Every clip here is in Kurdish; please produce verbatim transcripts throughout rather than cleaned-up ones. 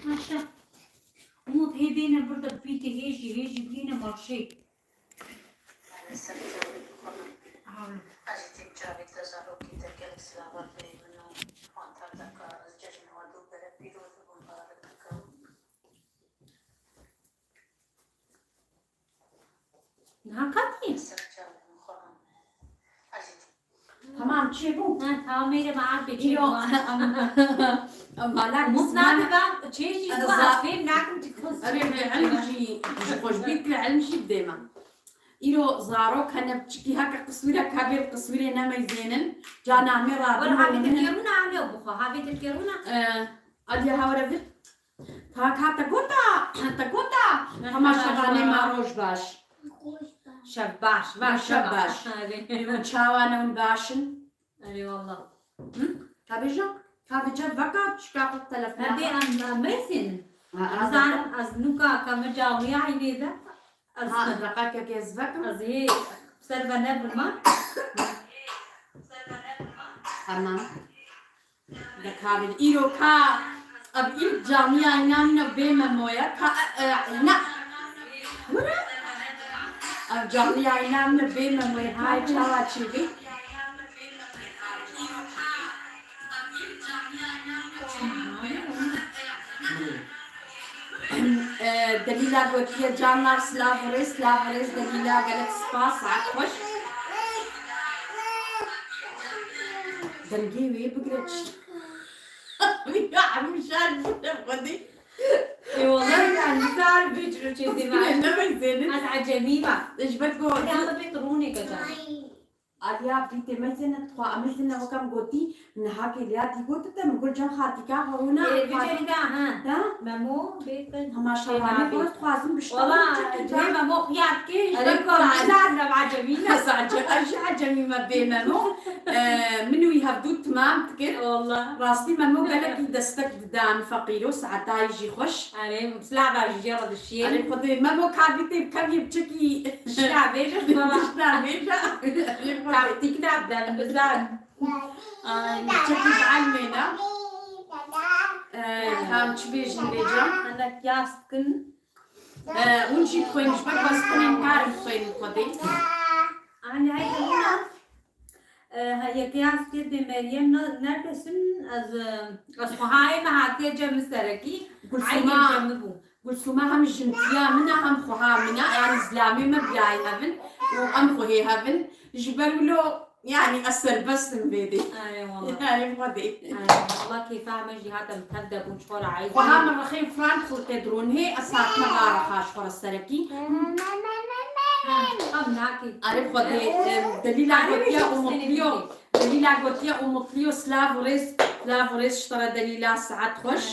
Maşa. Umut hê bêne burada bîtê hêjî, hêjî bîne marşê. Hawlo. Niha katî? Tamam, çêbû. Ha, tamam, mêre me ard bê, çêbû. Îro, em, em hala Umut kısmen nabe ben çê jî, e, bu za- ez fêm nakim çi kız. Erê, me elm jî, ji xweşbîr kire, elm jî bidê me. Îro zarok hene, piçikî heke qisûre, ka bê qisûrê nemeyzênin. Cana me ra Wala bin habê min. Tirkiyê rûna, alo, bixwe, habê Tirkiyê rûna. E, Aliye hawre vir. Tak ha te gota, te gota. Ne, Hema şevanê me roj baş. Şev baş, va şev baş. Erê. Êvo çawa ne hûn baş in? Erê wallah. Hı? Ka bêje, ka vêce veka çika xwe telefona. Herdê em, em meyzên. Ha, ha, Zanim ez nuka ka me camiya hînê de. Ez Ha, deqekek ez vekim. Ez hê ser ve nebirma. Tamam. Dikavin îro ka ev îlk camiya înan ne bê Memo ye. Ka, e, e, ne. Were? Ev camiya înan ne bê Memo ye. Hay çawa çêbî? E, Delîla gotiye, canlar, silav û rêz, silav û rêz Delîla, gelek spas, saet xweş. Dengê wê bigire çi? Ya, em şer bûne xwedî. Ê, wallahî, yani, zar bê çiro çêzê me. Ne benzênin. Ez ecemî me. Ji ber ku Hadi ama bê rûnê kecan. Aliya bîtê mezin e, xwe em mezin e, wekam gotî, niha kê liya dî got te, min got cem xartîka xwe rûna. Ê, vê carî da, ha. Da? Memo, bê te Hema şevanê xwe dixwazim bişta. Wala, cihê Memo xuya dikê, ji ber ku ez ecemî me. Ez ecemî me bê Memo. E, min wî hevdû timam dikir. Wala. Rastî Memo gelekî destek dida em feqîro, saetayî jî xweş. Erê, silav e ji jê re dişiyê. Erê, Xwedê, Memo ka bîtê bi kevî biçekî. Şina bêje, baba. Şina bêje. Erê, Xwedê. Taktîk da, dem bizan. Ay, biçekî bi elmê ne. Ee, tam çi bêjin bêje? Hinek yas dikin. Ee, hûn jî bixwînin, ji ber ku ez xwînên karim bixwînin Xwedê. Anî, hey, Delîla. E, ha, yeke ya stêt bê Meryem ne-, neredesin? Ez, e, ez xwehayê me hatiye cem min serekî. Gulsuma, Eydê cem min bû. Gulsuma hem jintiya min e, hem xweha min e. Yani zilamê me biyayê hevin û em xwehê hevin. Ji ber wilo, yani ez serbest im vêdê. Erê wala. Yani Xwedê. Erê wala kêfa me jî hate min tev de bûn ji xwe re Eydê. Xweha min rexê Frankfurtê dirûn hê, ez hatime va rexa ji xwe re serekî. Em nakê. Erê Xwedê, em, Delîla gotiye umutliyo, Delîla gotiye umutliyo, silav û rêz, silav û rêz ji te re Delîla, saet xweş.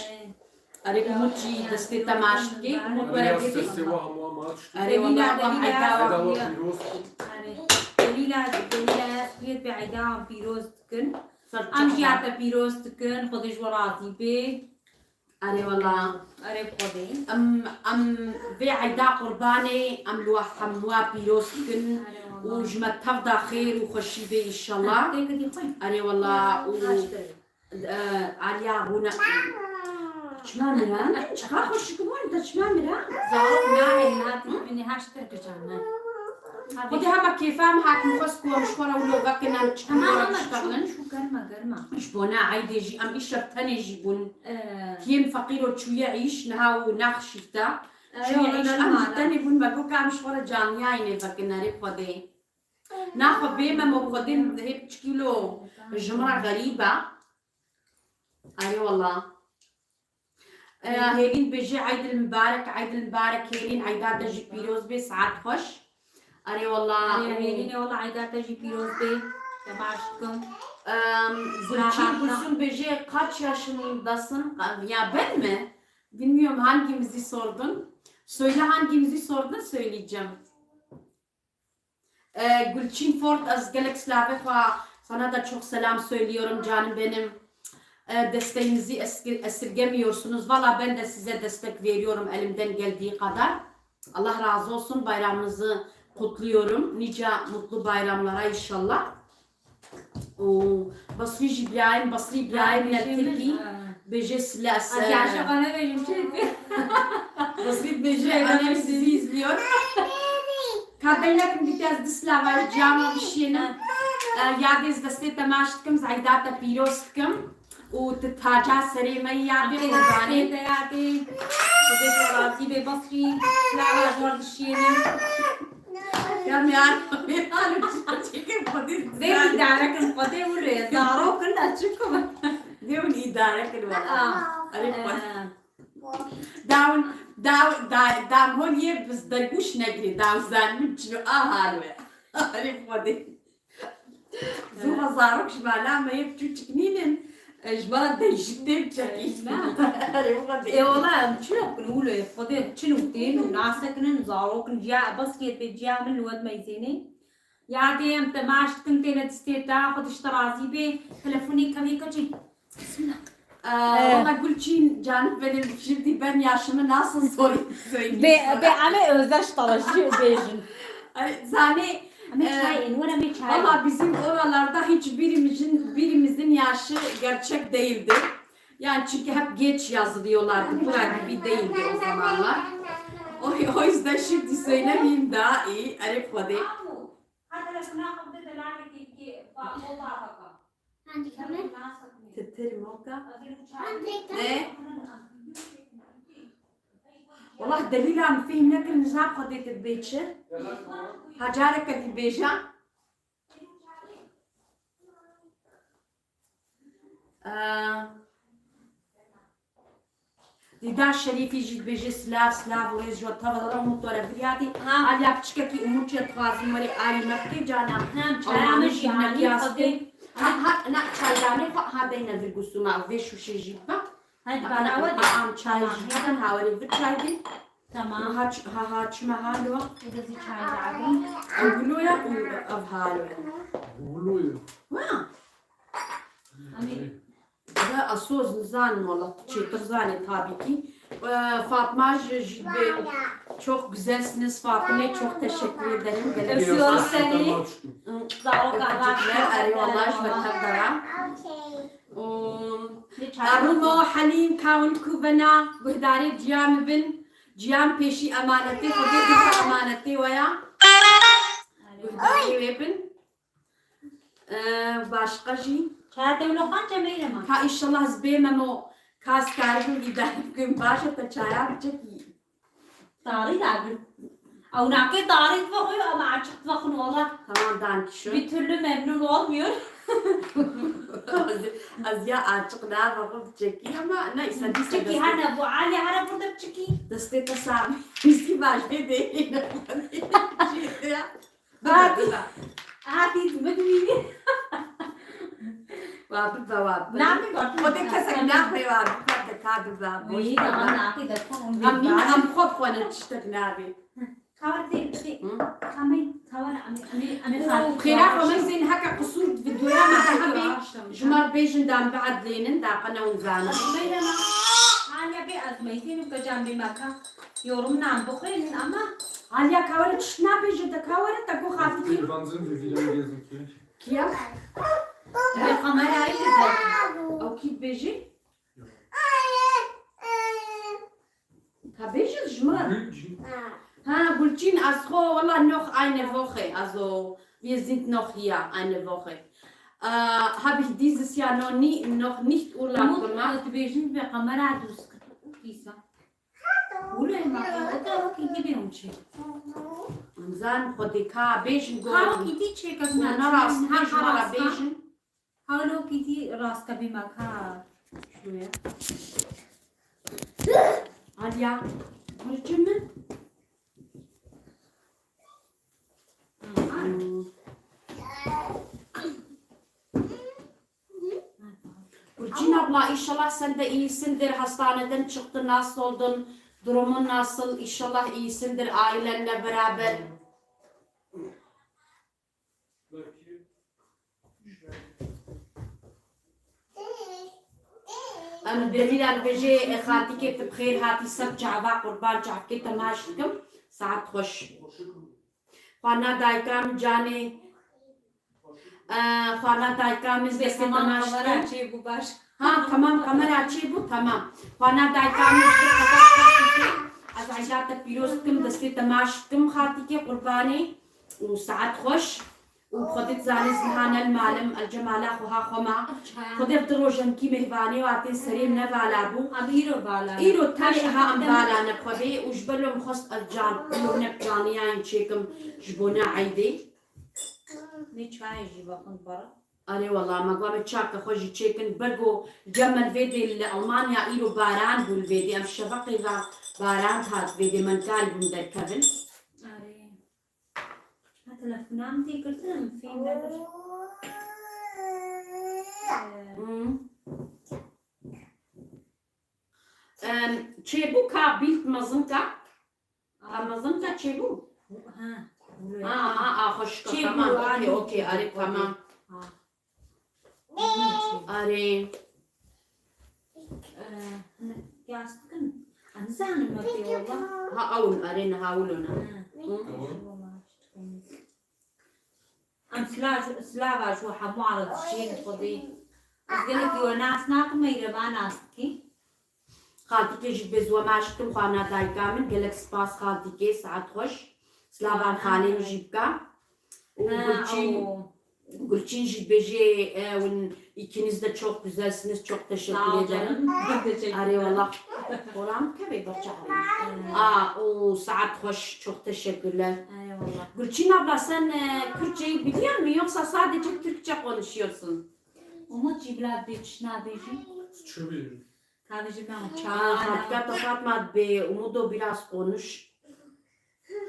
Erê Umut jî destê te maç dikê, Umut were bêdî. Erê wala, Delîla, Delîla, Delîla, Delîla, Delîla, ez bê Eyda pîroz dikin. Em jî te pîroz dikin, Xwedê ji we razî bê. Erê wala. Erê bi Xwedê. Em, em vê eyda qurbanê em li we hemûa pîroz dikin. Erê wala. Û ji me tev de xêr û xweşî bê înşallah. Têkidî xwe. Erê wala. Û, e, Aliya bûne. Çima mira? Çiqa xweşik bûn te çima mira? Zarok nahêlin hatî bibînî haştir kican me. Xwedê hema kêfa em hatin xwest ku em ji xwe re wilo vekin em çikin Tamam, were ama biştexilin. Şu, şu germa, germa. Ji bona eydê jî em îşev tenê jî bûn. Ee. Kêm feqîro çûye îş, niha û naxişîfte. Ee, Çûye îş, em ji tenê bûn me got ka em ji xwe re caniyayê nêvekin, erê Xwedê. Naxwe bê me, me Xwedê hê piçkî lo ji min re xerîb e. Erê wala. Ee, Hêlîn bêjê Eydil Mibarek, Eydil Mibarek Hêlîn, eyda te jî pîroz bê, saet xweş. Erê wala. Erê Hêlînê wala eyda te jî pîroz bê. Te baş dikim. Em, Gulçin Gulsum bêjê kaç yaşındasın? Ya ben mi? Bilmiyorum hangimizi sordun. Söyle hangimizi sordun söyleyeceğim. Ee, Gülçin Ford, ez gelek silavê xwe, sana da çok selam söylüyorum canım benim. Ee, desteğinizi esir-, esirgemiyorsunuz. Valla ben de size destek veriyorum elimden geldiği kadar. Allah razı olsun. Bayramınızı kutluyorum. Nice mutlu bayramlara inşallah. û Basrî jî birayên, Basrî birayên ne Tirkî. Bêje sila-, Ez yaşa bana verin çünkü. Basri bêje, annem sizi izliyor. Ka beynekim bir kez di silava ciyama bişiyene. E, yadê ez destê te maş dikim, ez eydata pîroz dikim. Û tu taca serê me yadê qurbanê. Te yadê. Xwedê ji we razî be Basrî. Silava ji we dişiyene. Ya me ar-, me ar-, çekê Xwedê. Dê îdare kin Xwedê û rê. Zarok in de çi ku. Dê hûn îdare kin wela. Aa, Erê Xwedê. Ee. Dawn, daw, da, dam hol yê biz dergûş negirê, daw zanîn çilo a hal we. Erê Xwedê. Zû ve zarok ji mala me yê biçûçik nînin, e, ji mala deyşik tê biçekî. Na. Erê Xwedê. E, wala em çi yok kin wilo yê Xwedê çi nû tên û nasekinin zarok in ciya bes kê bê ciya min li wed meyzênê. Yadê em te maş dikin têne distê te, Xwedê ji te razî bê. Telefonê kevê keçê. Bismillah. Ee, Ee. Valla Gülçin canım benim, şimdi ben yaşımı nasıl sor-, söyleyeyim Be, sana? Be, ame özdeş talaşı bêjin. Ay, zane, Ame e, çay in, were ame çay. Valla bizim oralarda hiç birimizin, birimizin yaşı gerçek değildi. Yani çünkü hep geç yazılıyorlardı. Bura gibi değildi o zamanlar. O, o yüzden şimdi söylemeyeyim daha iyi. Erê Xwedê. Hadi, şuna kapıda delalek ki, ba-, o babaka. Hangi kamera? Titir moka. Hangi kamera? Ne? Wallah delîla min fêhm nekir, nizam Xwedê te dibê çi. Ha careke dî bêje. Ee, Dîda Şerîfî jî dibêje silav, silav û rêz ji we teva re, Umut were vir yadî. Ha. Aliya piçkekî Umut ya dixwazim were alî me bikê cana. Hem çaya Allah'ım me jî yanî nekî astê. Xwedê. Ha, ha, na çaydanê xwe ha deyne vir Gulsuma, vê şûşê jî bibe. Hadi bana we de. Am çay jî bikin, ha were vir çay bî. Tamam. Ha, ç-, ha, ha, çime halo. Burada bir çay daha. Ev gulo ya, ev halo ya. Gulo ya. Ha. Amin. Ve Asoz nizanim wala, çêtir zanê tabii ki. Ee, Fatma ji, ji be, çok güzelsiniz Fatma, çok teşekkür ederim. Öpüyoruz seni. Hı. Sağ ol, kahvaltı. Öpücükler, arı vallahi, ji me tev dara. Okey. Um, Ne çay Arumo, Halim, kawin ku vena, guhdarê ciya min bin, ciyan pêşî emanetê, Xwedê guhdarê emanetê we ya. Guhdarê wê bin. Ee, başqa jî? Çaya te wilo xan çemeyre ma. Ka inşallah ez bê Memo, ka ez karibim îdare bikim, baş e te çaya biçekî. Tarî dagir. Ew nakê tarî dibe xwe, ama açık dibe xwe, wala. Tamam, danke schön. Bir türlü memnun olmuyor. Ez, ez ya açık nabim biçekî, ama neyse, neyse. Çekî destê hene bu, Ali hara burada biçekî. Destê te sağ. Bizi baş bê de. Hadi. Hadi, mi dibînî? Wa bibe, wa bibe. Nabê, wa bibe. Xwedê kesek naxwê, wa bibe, te ka bibe. Boş ver. Wî, ama nabê, de xwe hûn Em bibe. Nîn, em xwe bixwene tiştek nabê. Kawa tê, tê. Hı? Kamê, kawa, amê, amê, amê. Oo, xêra xwe min zên heke qisûr videoya me de hebê. Ji me re bêjin dan biedlênin, da qene hûn zanin. Meyre ma. Hanya bê ez meytênim ke can bê me ka. Yorum nan bixwînin ama. Aliya ka were tişt nabêje de ka were te gu xafitî. Wahnsinn, wie viele gelesen Kirch. Kiya? Bi kamerayê de. Ew kî dibêjî? Ka bêjin ji me. Gülçin. Ha, Gülçin, ez xwe wela noch eine Woche, also wir sind noch hier eine Woche. Äh, habe ich dieses Jahr noch nie, noch nicht Urlaub gemacht. Umut, dibêjin bi kamera dûst kisa. Wilo ema, o da o kî dibê hûn çê. Em zan xwe dê ka bêjin go. Ka o kî dî çê kes ne. Ona rast bêjin, ona bêjin. Halo kî dî rast ka bê me ka şûye. Aliya, burcu min. Hmm. Burcin abla, inşallah sen de iyisindir. Hastaneden çıktın, nasıl oldun? Durumun nasıl? İnşallah iyisindir ailenle beraber. Em delîla dibêje, e, xaltîkê tu bi xêr hatî ser çava qurban, çavkê te maş dikim, saet xweş. Xwarina dayika min canê. Ee, xwarina dayika min destê te maş dikim. Çê bû baş. Ha, tamam, kamera çêbû, tamam. Xwana dayika min ji qedex xaltîkê. Ez eyda te pîroz dikim, destê te maş dikim, xaltîkê qurbanê. Û saet xweş. Û Xwedê dizane ez niha ne li mal im, el cemala xwe ha xwe ma. Xwedê ev du roj em kî mêhvanê wa tên serê min ne vala bû. Em îro vala ne. Îro tenê ha em vala ne Xwedê û ji ber wê min xwest ez can, îro hinek caniyayên çêkim ji bona eydê. Nê çayê jî vexwin bara. Erê wela, me got me çaka xwe jî çêkin. Bergo li cem me li vê dê li Almanya îro baran bû li vê dê. Em şeveqê ve baran hat vê dê, me nikarîbûn derkevin. Erê. Ha, telefona min tê girtin, fêm nekir. Hmm. Em, çêbû ka bîlt mezin ka? Ka mezin ka çêbû? Ha. Ha, ha, ha, xweşik e, çêbû, tamam, okey, anî okey, çêbû, arê, okey. Tamam. Ha. Arê. Ee, ne, yastıkın? Anı zanım mı diyorlar? Ha, awun, arê, niha wilo ne. Ha. Hı. Tamam. Em silav, silava ji we hemû re dişînin Xwedê. Ez gelekî we nas nakim, me îre va nas dikî. Xaltîkê jî bê ziwe maş dikim, xwana dayika min. Gelek spas xaltîkê, saet xweş. Silavan xalê min jî bika. Û Gulçîn, Gulçîn jî dibêje, e, hûn ikiniz de çok güzelsiniz, çok teşekkür ederim. Sağ ol canım. Teşekkür ederim. Arê wela. Oran kevê berçavê. A, û saet xweş, çok teşekkürler. Eyvallah. Gulçîn abla, sen, e, Kürtçeyi biliyor musun yoksa sadece Türkçe konuşuyorsun? Umut jî bila bê çi nabêjî? Çi bêjim? Ka bêjim ben. Aa, Fatma, Fatma, bi Umudo biraz konuş.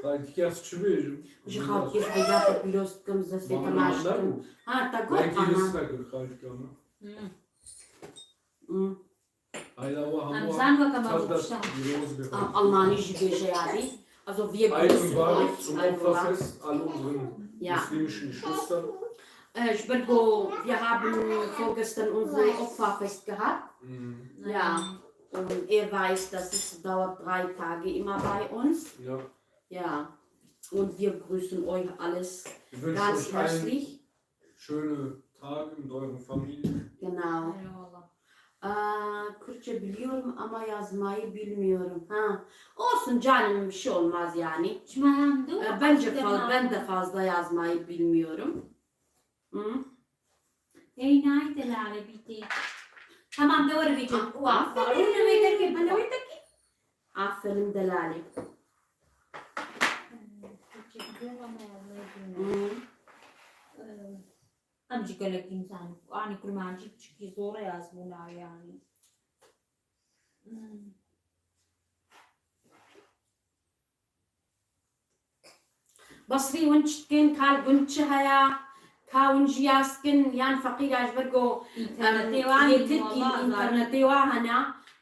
Xaltîkê ez çi bêjim? Ji xaltîkê ez heyda te pîroz dikim, ez destê te maş dikim. Ha, te got ana. Belkî his nekir xaltîka min. Hmm. Hayda, wa hemû. Em zan weke me tev de pîroz be. Almanî jî bêje yadî. Also wir grüßen euch. Zum Opferfest all unseren muslimischen Geschwistern. Äh, ji ber ku wir haben vorgestern unser Opferfest gehabt. Mhm. Ja. Und ihr weißt, das ist, dauert drei Tage immer bei uns. Ja. Ja. Und wir grüßen euch alles ganz herzlich. Wir wünschen euch einen schöne Tage mit euren Familien. Genau. Eyvallah. Aa, Kürtçe biliyorum ama yazmayı bilmiyorum. Ha. Olsun canım, bir şey olmaz yani. Çima hem de Ee, bence fazla, ben de fazla yazmayı bilmiyorum. Hı? Ey, nay delale bîtî. Tamam, de were bîtî. Ah, aferin. Aferin. Aferin delale. Hı. Em jî gelek însan, anî kurmancî piçikî zor e yazbûna wê, yanî. Hmm. Basrî hûn çi dikin, kal gund çi heye, ka hûn jî yaz dikin, yan feqîra ji ber ku, em, yê Tirkî, înternetê wa hene,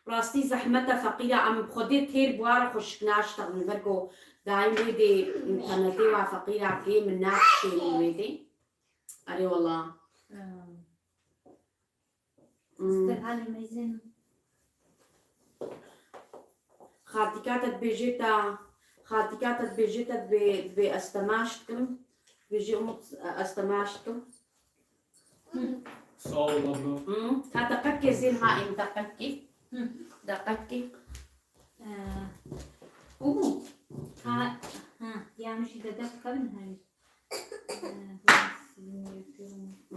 rastî zehmet e feqîra, em xwedê têr bi wa re xweşik naştexin, ji ber ku daîm wê dê înternetê wa feqîra kê min nakişênî wê dê. Erê wela. Hmm. Xaltîka te dibêje te, xaltîka te dibêje te dibê, dibê ez temaş dikim. Dibêje Umut, ez temaş dikim. Sağ ol abla. Hmm. Ha, deqekê zên ha, em deqekê. Hı. Deqekê. Ee, Umut. Ha, ha, yanlış dedek kabin hayır. Ee, ben sizinle yapıyorum. Hı.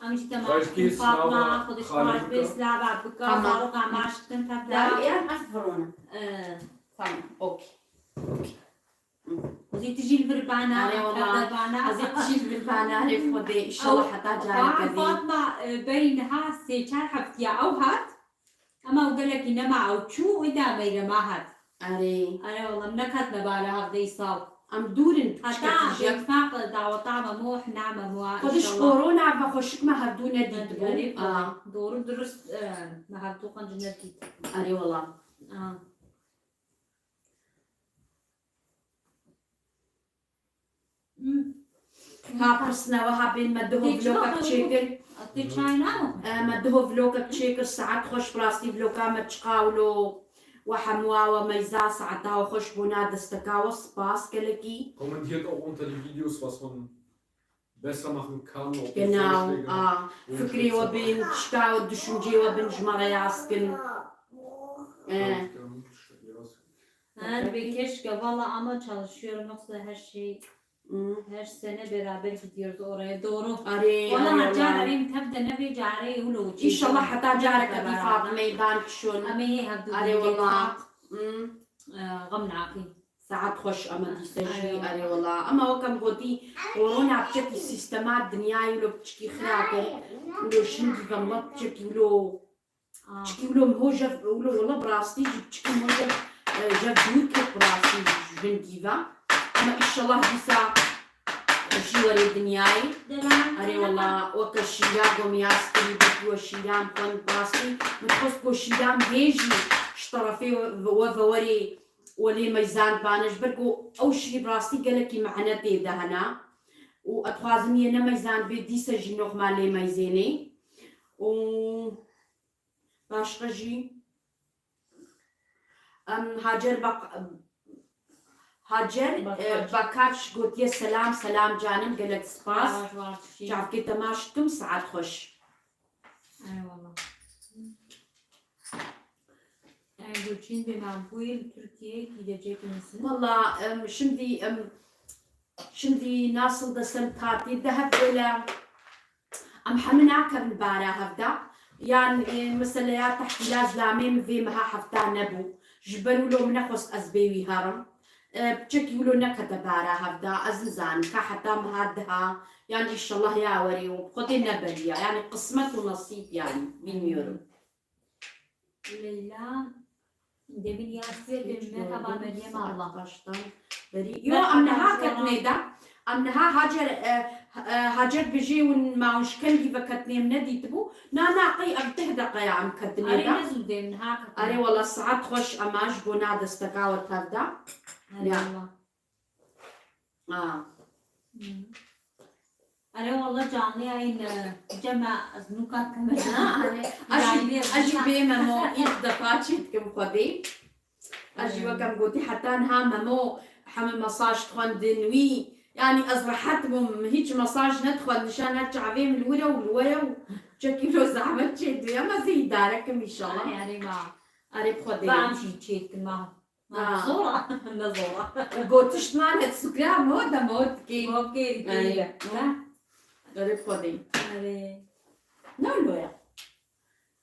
Amca tamam. Belki Fatma, Fatma, Xwedê Xalî şima bika. Beslava bika, Tamam. Faruk amaştin tabi. Tamam, ya, ez vurona. Ee, Tamam, okey. Okey. Hı. Zî tu jî li vir bana, Arê wala. Tabi bana. Ez ê tu jî li vir bana, arê Xwedê, inşallah heta careke din. Fatma, e, berî niha sê çar heftiya ew hat. Ema ew gelekî nema ew çû, û da meyrema hat. Erê. Erê wala, min nekatine bala hevdeyî sal. Em dûr in, piçkek. Heta îttifaq daweta me mo, hina me mo, Xwedê ji înşallah. Korona ve xweşik me hevdû nedîtibû. Erê, Aa. Doğru dürüst, e, me hevdû qenc nedît. Erê wala. Aa. Hmm. Ka pirsine wiha bên me duho vlogek çêkir. Tê çay nano? E, me duho vlogek çêkir, saet xweş bi rastî vloga me çiqa wilo we hemûa we meyza saeta we xweş bona desteka we spas gelekî. Kommentiert auch unter die Videos, was man Besser machen kann, ob die Genau, Vorschläge ah, und fikrê we bin, tişka we, düşünceyê we bin ji me re yaz kin. Eh. Her bir keşke valla ama çalışıyorum yoksa her şey Hmm. her sene beraber gidiyoruz oraya doğru. Arê, Valla arê, her cara arê. em tev de nebe carê ulo. İnşallah heta careke dî Fatime dan kişon. Ama hê hevdu Arê, wallah. Hmm. Gam naki. Saet xweş, em dîse jî, Eyvallah. Erê wela. Ema wek em gotî, korona piçekî sîstema dinyayê wilo piçekî xira kir. Wilo ji hindî ve milet piçekî wilo, piçekî wilo miho jev, wilo wela bi rastî jî piçekî miho jev, e, jev dûr kir bi rastî ji hindî ve. Ema înşallah dîsa xweşî werê dinyayê. Erê wela, weke şîra gomiyaz kirî, bikî we şîran xwend bi rastî. Min xwest ku şîran hê jî ji terefê we ve werê. Welê meyzand bane ji ber ku ew şîr rastî gelekî mehnet tê de hene û ez dixwazim yê ne meyzand bê dîse jî noxma lê meyzênê û başqa jî em Hacer bak Hacer Bakaç. e, Bakaç gotiye selam selam canim gelek spas. Yavaş yavaş şey. Çavkê te maş dikim saet xweş. Eyvallah. Eğer göçün bir makbul Türkiye'ye gidecek misin? Valla em, şimdi em, şimdi nasıl desem tatilde hep böyle em hemi nakevin bara hevda. Yan e, mesela ya tehtîla zilamê min vê meha hefta nebû. Ji ber wilo min nexwest ez bê wî herim. E, piçekî wilo nekete bara hevda. Ez nizanim ka heta meha diha. Yani inşallah ya werê û Xwedê neberiya. Yani qismet û nasîb yani. Bilmiyorum. Leyla demin yazdı dedim merhaba Meryem abla. Baştan beri. Yo, em niha ketnê de. Em niha Hacer, e, e, Hacer bijê win ma hûn ji kengî ve ketnê em nedîtibû. Na, na, qey em deh deqeya em ketnê Arê de. ne zû demin ha ketnê. Erê wela saet xweş ema ji bo na desteka we tev de. Erê Ya. wala. Ha. Hı. Erê wala canlı yayın e, cema ez nuka kamera. Ha, erê. Ez jî, ez jî bê Memo ilk defa çê dikim Xwedê. Ez jî wek em gotî heta niha Memo heme mesaj dixwendin wî. Yani ez rehet bûm, hiç mesaj nedixwendin, şan her çavê min li wir e û li we ye û çekî lo zehmet çê diye, em ez ê îdare kim inşallah. Erê ma. Erê bi Xwedê. Ba em jî çêdikin ma. Ma Ha. zor a. Ne zor a. Gotiş man et sukra mo da mo dikê. Okey, Erê. okey. Ha? Erê bi Xwedê. Erê. Ne lo ya?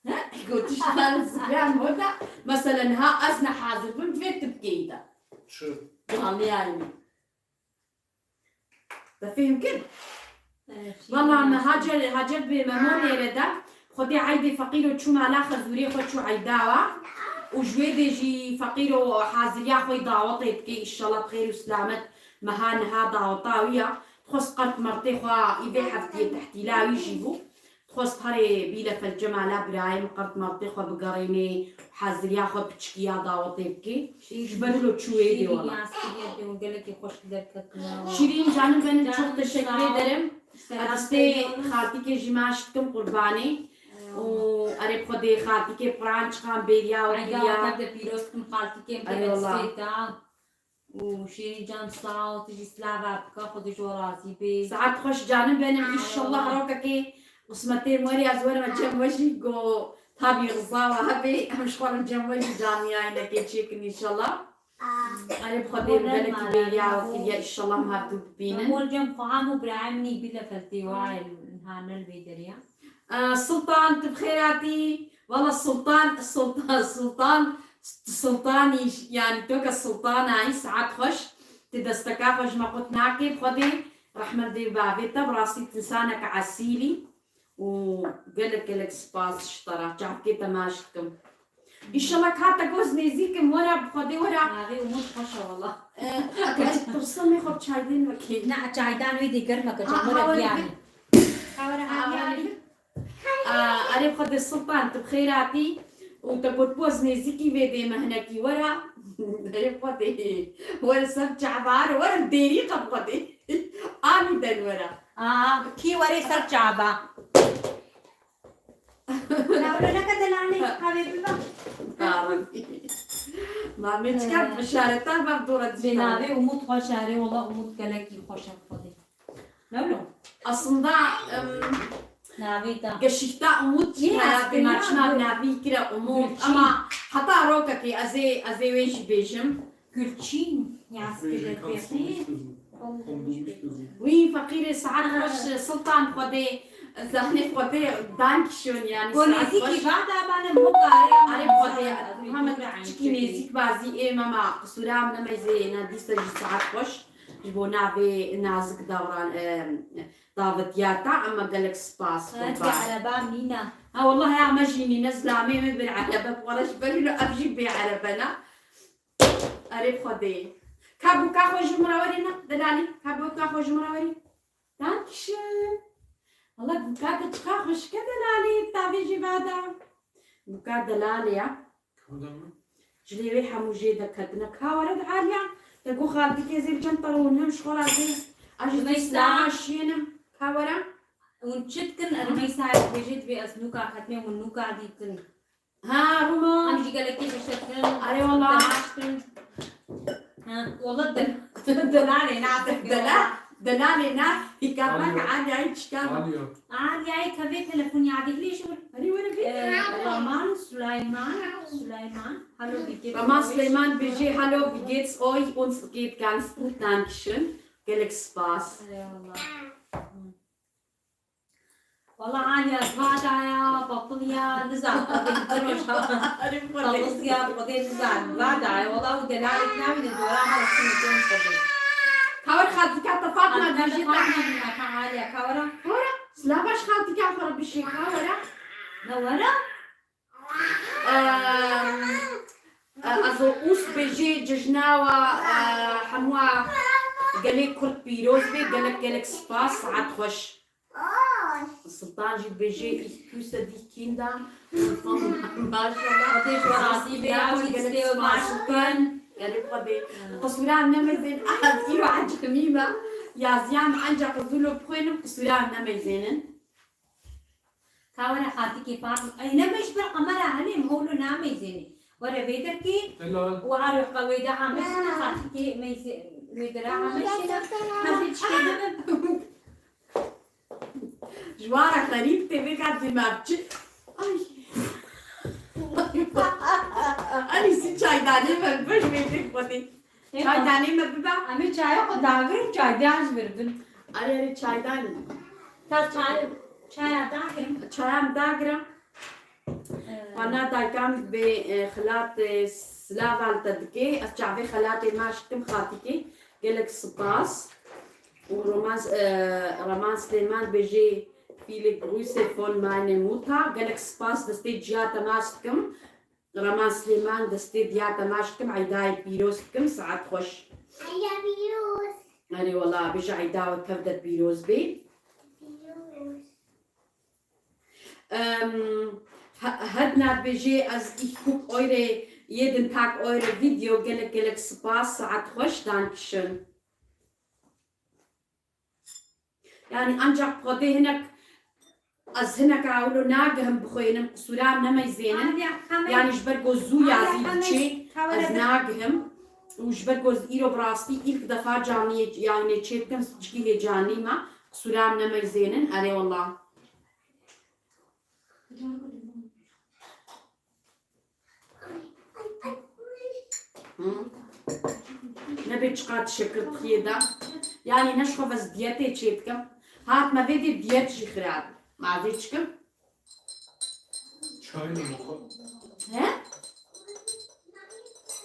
He? Gotiş man et sukra mo da. Mesela niha ez ne hazir bim, divê tu bikeyî de. Çi? Canlı yayını. Te fêm kir? Erê, Valla me şey, Hacer, Hacer bê Memo nêre de. Xwedê eydê feqîro çû mala xezûrê xwe çû eyda wa. Û ji wê dê jî feqîro haziriya xwe dawetê dike. Înşallah bi xêr û silamet meha niha daweta wî ya. Dixwest qert mertê xwe î vê heftiyê tehtîla wî jî bû. Dixwest herê bîle felce mala birayê min qert mertê xwe bigerênê. Haziriya xwe piçikî ya dawetê bike. Ji ber wilo çû wê dê wela. Şîrîn gelekî xweş derketine. Şîrîn canım benim çok teşekkür ederim. Edistê xaltîkê jî maş dikim qurbanî. Û erê bi Xwedê xaltîkê piran çiqan bêriya û Eyda biriya. Tev de pîroz kim xaltîkê Erê wala. Edistê da. Û Şîrîn can sağ ol, tu jî slava bika, Xwedê ji we razî bê. Saet xweş canım benim. Înşallah rokekê qismetê me ya ez werim cem we jî go tabî riza we hebê. Em ji xwe re cem we jî canliyayînekê çêkin înşallah. Erê bi Xwedê em gelekî bêriya we kiriye, înşallah em hevdû bibînin. Mol cem xwe hemû birayê min î bîle feltê wayê niha ne li vê derê ya. Ee, Sultan, tu bi xêr hatî. Valla Sultan, Sultan, Sultan, Sultanî, yani tu ke Sultanayî, saet xweş. Tu desteka xwe ji me qut nakê, bi Xwedê rehmet dê û bavê te, bi rastî tu insaneke esîlî û gelek gelek spas ji te re. Çavkê te maş dikim. Înşallah ka te goz nêzîkim, were bi Xwedê were. Navê Umut xweş e wala. Ee, ez pirsimê xwe bi çaydên vekê. Ne, çaydan wê dê germ e, Ha, kecem were ha, biyanî. were. Ka were ha biyanî. Aa, erê Xwedê Sultan, tu bi xêr hatî û te got boz nêzîkî vê dê me hinekî were. Erê Xwedê. Were ser çava, were dêrî qe bi Xwedê. Anî den were. Aa, kî were ser çava? Lawre neke delanê, qavê biba. Tamam. Mamê çika bişareta bab dora Bê navê Umut xweş e, erê wala Umut gelekî xweş e bi Xwedê. Aslında, em, Navê te. Geşikta Umut, Yê, ya, ez bi maçina navê kire Umut, Gulçin. Ama heta rokekê ez ê, ez ê wê jî bêjim. Gulçin, ya, Wî feqîrê saet xweş, Sultan Xwedê, zanê Xwedê, dank schön, yani, saet xweş. Arê Xwedê, Muhammed, çikî nêzîk bazî ê mema, qisûra min nemeyzê, na dîsa jî saet xweş. Ji bo navê nazik davran, e, davetiya te, ema gelek spas, Ha, qurban. Ereba mîna. Ha, wellahî ya me jî nîne, zilamê min bê erebe, wala ji ber wilo ev jî bê erebe ne. Erê Xwedê. Ka bûka xwe ji min re werî ne, delalî, ka bûka xwe ji min re werî. Dankeschön. Wala bûka te çiqa xweşik e delalî, tavê jî vada. Bûka delalê ya. Ji lê wê hemû jê deketine. Ka were di Aliya, te got xaltikê zê li çend tewon hem ji xwe re zê. A ji Rümeysa. Dîslama şiyênim. Ka were. Hûn çi dikin? Rümeysa dibêje, dibê ez nûka ketime, hûn nûka dîtin. Ha, Rûma. Em jî gelekî xweş dikin. Erê wala. Temaş dikin. Ha, wala de-, delalê nadir. Dela-, delalê na, hikâ Aliya. Bak, Aliyayê çikan. Aliya. Aliyayê kevê telefonî adî hilê ji wir. Erê were vê. Ee, Raman Süleyman, Süleyman. Hallo, wie geht's euch? Raman Süleyman bêjê, hallo, wie geht's euch? Uns geht ganz gut, dankeschön. Gelek spas. Erê wala. Wala Aliya, vada ya, bapil ya, nizam, Xwedê, roja. Erê Xwedê. Tavuz ya, Xwedê nizam, vada ya, wala û delalek nabîne, dora me re çi nekin Xwedê. Ka were xaltika te Fatma Xaltika te dibêje Fatma te. Bîne, ka Aliya, ka were. Ka were, silav baş xaltika xwe re bişê, ka were. Ne were? Em, e, ez û us bêjê cejna wa, e, hemûa gelê Kurd pîroz bê, gelek, gelek spas, saet xweş. Sultan jî dibêje, ich küsse dich, Kinder. Maşallah. Xwedê ji we razî be, ew jî destê we baş bikin. Gelek Xwedê. Qisûra nemeyzên, ez îro ecemî me. Yaziya min enca qizûlo bixwînim, qisûra nemeyzênin. Ka were xaltikê Fatma. Ey, ne me ji ber qemera henê, miholo nameyzênê. Were vê derkê, Helal. Û arê qewêde ameyzêne, xaltikê meyzê-, wê dera ameyzêne. Hezê çikê bibin. Ji wan re xerîb tê vê ka dî me biçi. Ay. Anî sî çaydanê me bibe ji vê tê xwedê. Çaydanê me bibe. Em ê çaya xwe dagirin, çaydan ji vir bin. Erê, erê, çaydanê. Ta çay, çaya dagirin. Çaya em dagirin. Ee. Xana dayika min dibê, e, xelat, e, silav li te dike. Ez çavê xelatê me şikim xatikê. Gelek spas. Û Roman, e, Roman Silêman dibêjê, Viele Grüße von meiner Mutter. Gelek spas, destê ciya te nas dikim. Reman Silêman, destê diya te maç dikim, eydayê pîroz dikim, saet xweş. Eyda pîroz. Erê wela, bêje eyda we tev de pîroz bê. Pîroz. Em, he-, Hedna dibêje, ez ich guck eure, jeden Tag eure Video, gelek gelek spas, saet xweş, dankeschön. Yani ancak Xwedê hinek, ez hinek a wilo nagihim bixwînim, qisûra min nemeyzênin. Aliya, Xemey. Yani ji ber ku zû Aliya, yazî Xemey, diçê, Xemey ez de- nagihim. Û ji ber ku ez îro bi rastî ilk defa canliyê, yani çêdikim, çikî hêcanî me, qisûra min nemeyzênin. Erê wela. Hı? Nebê çiqat şekir dixiyê de. Yani ne ji xwe ez diyetê çêdikim. Hat me vê dê diyet jî xirab. Ma vê çikim? Çay ne moka? He?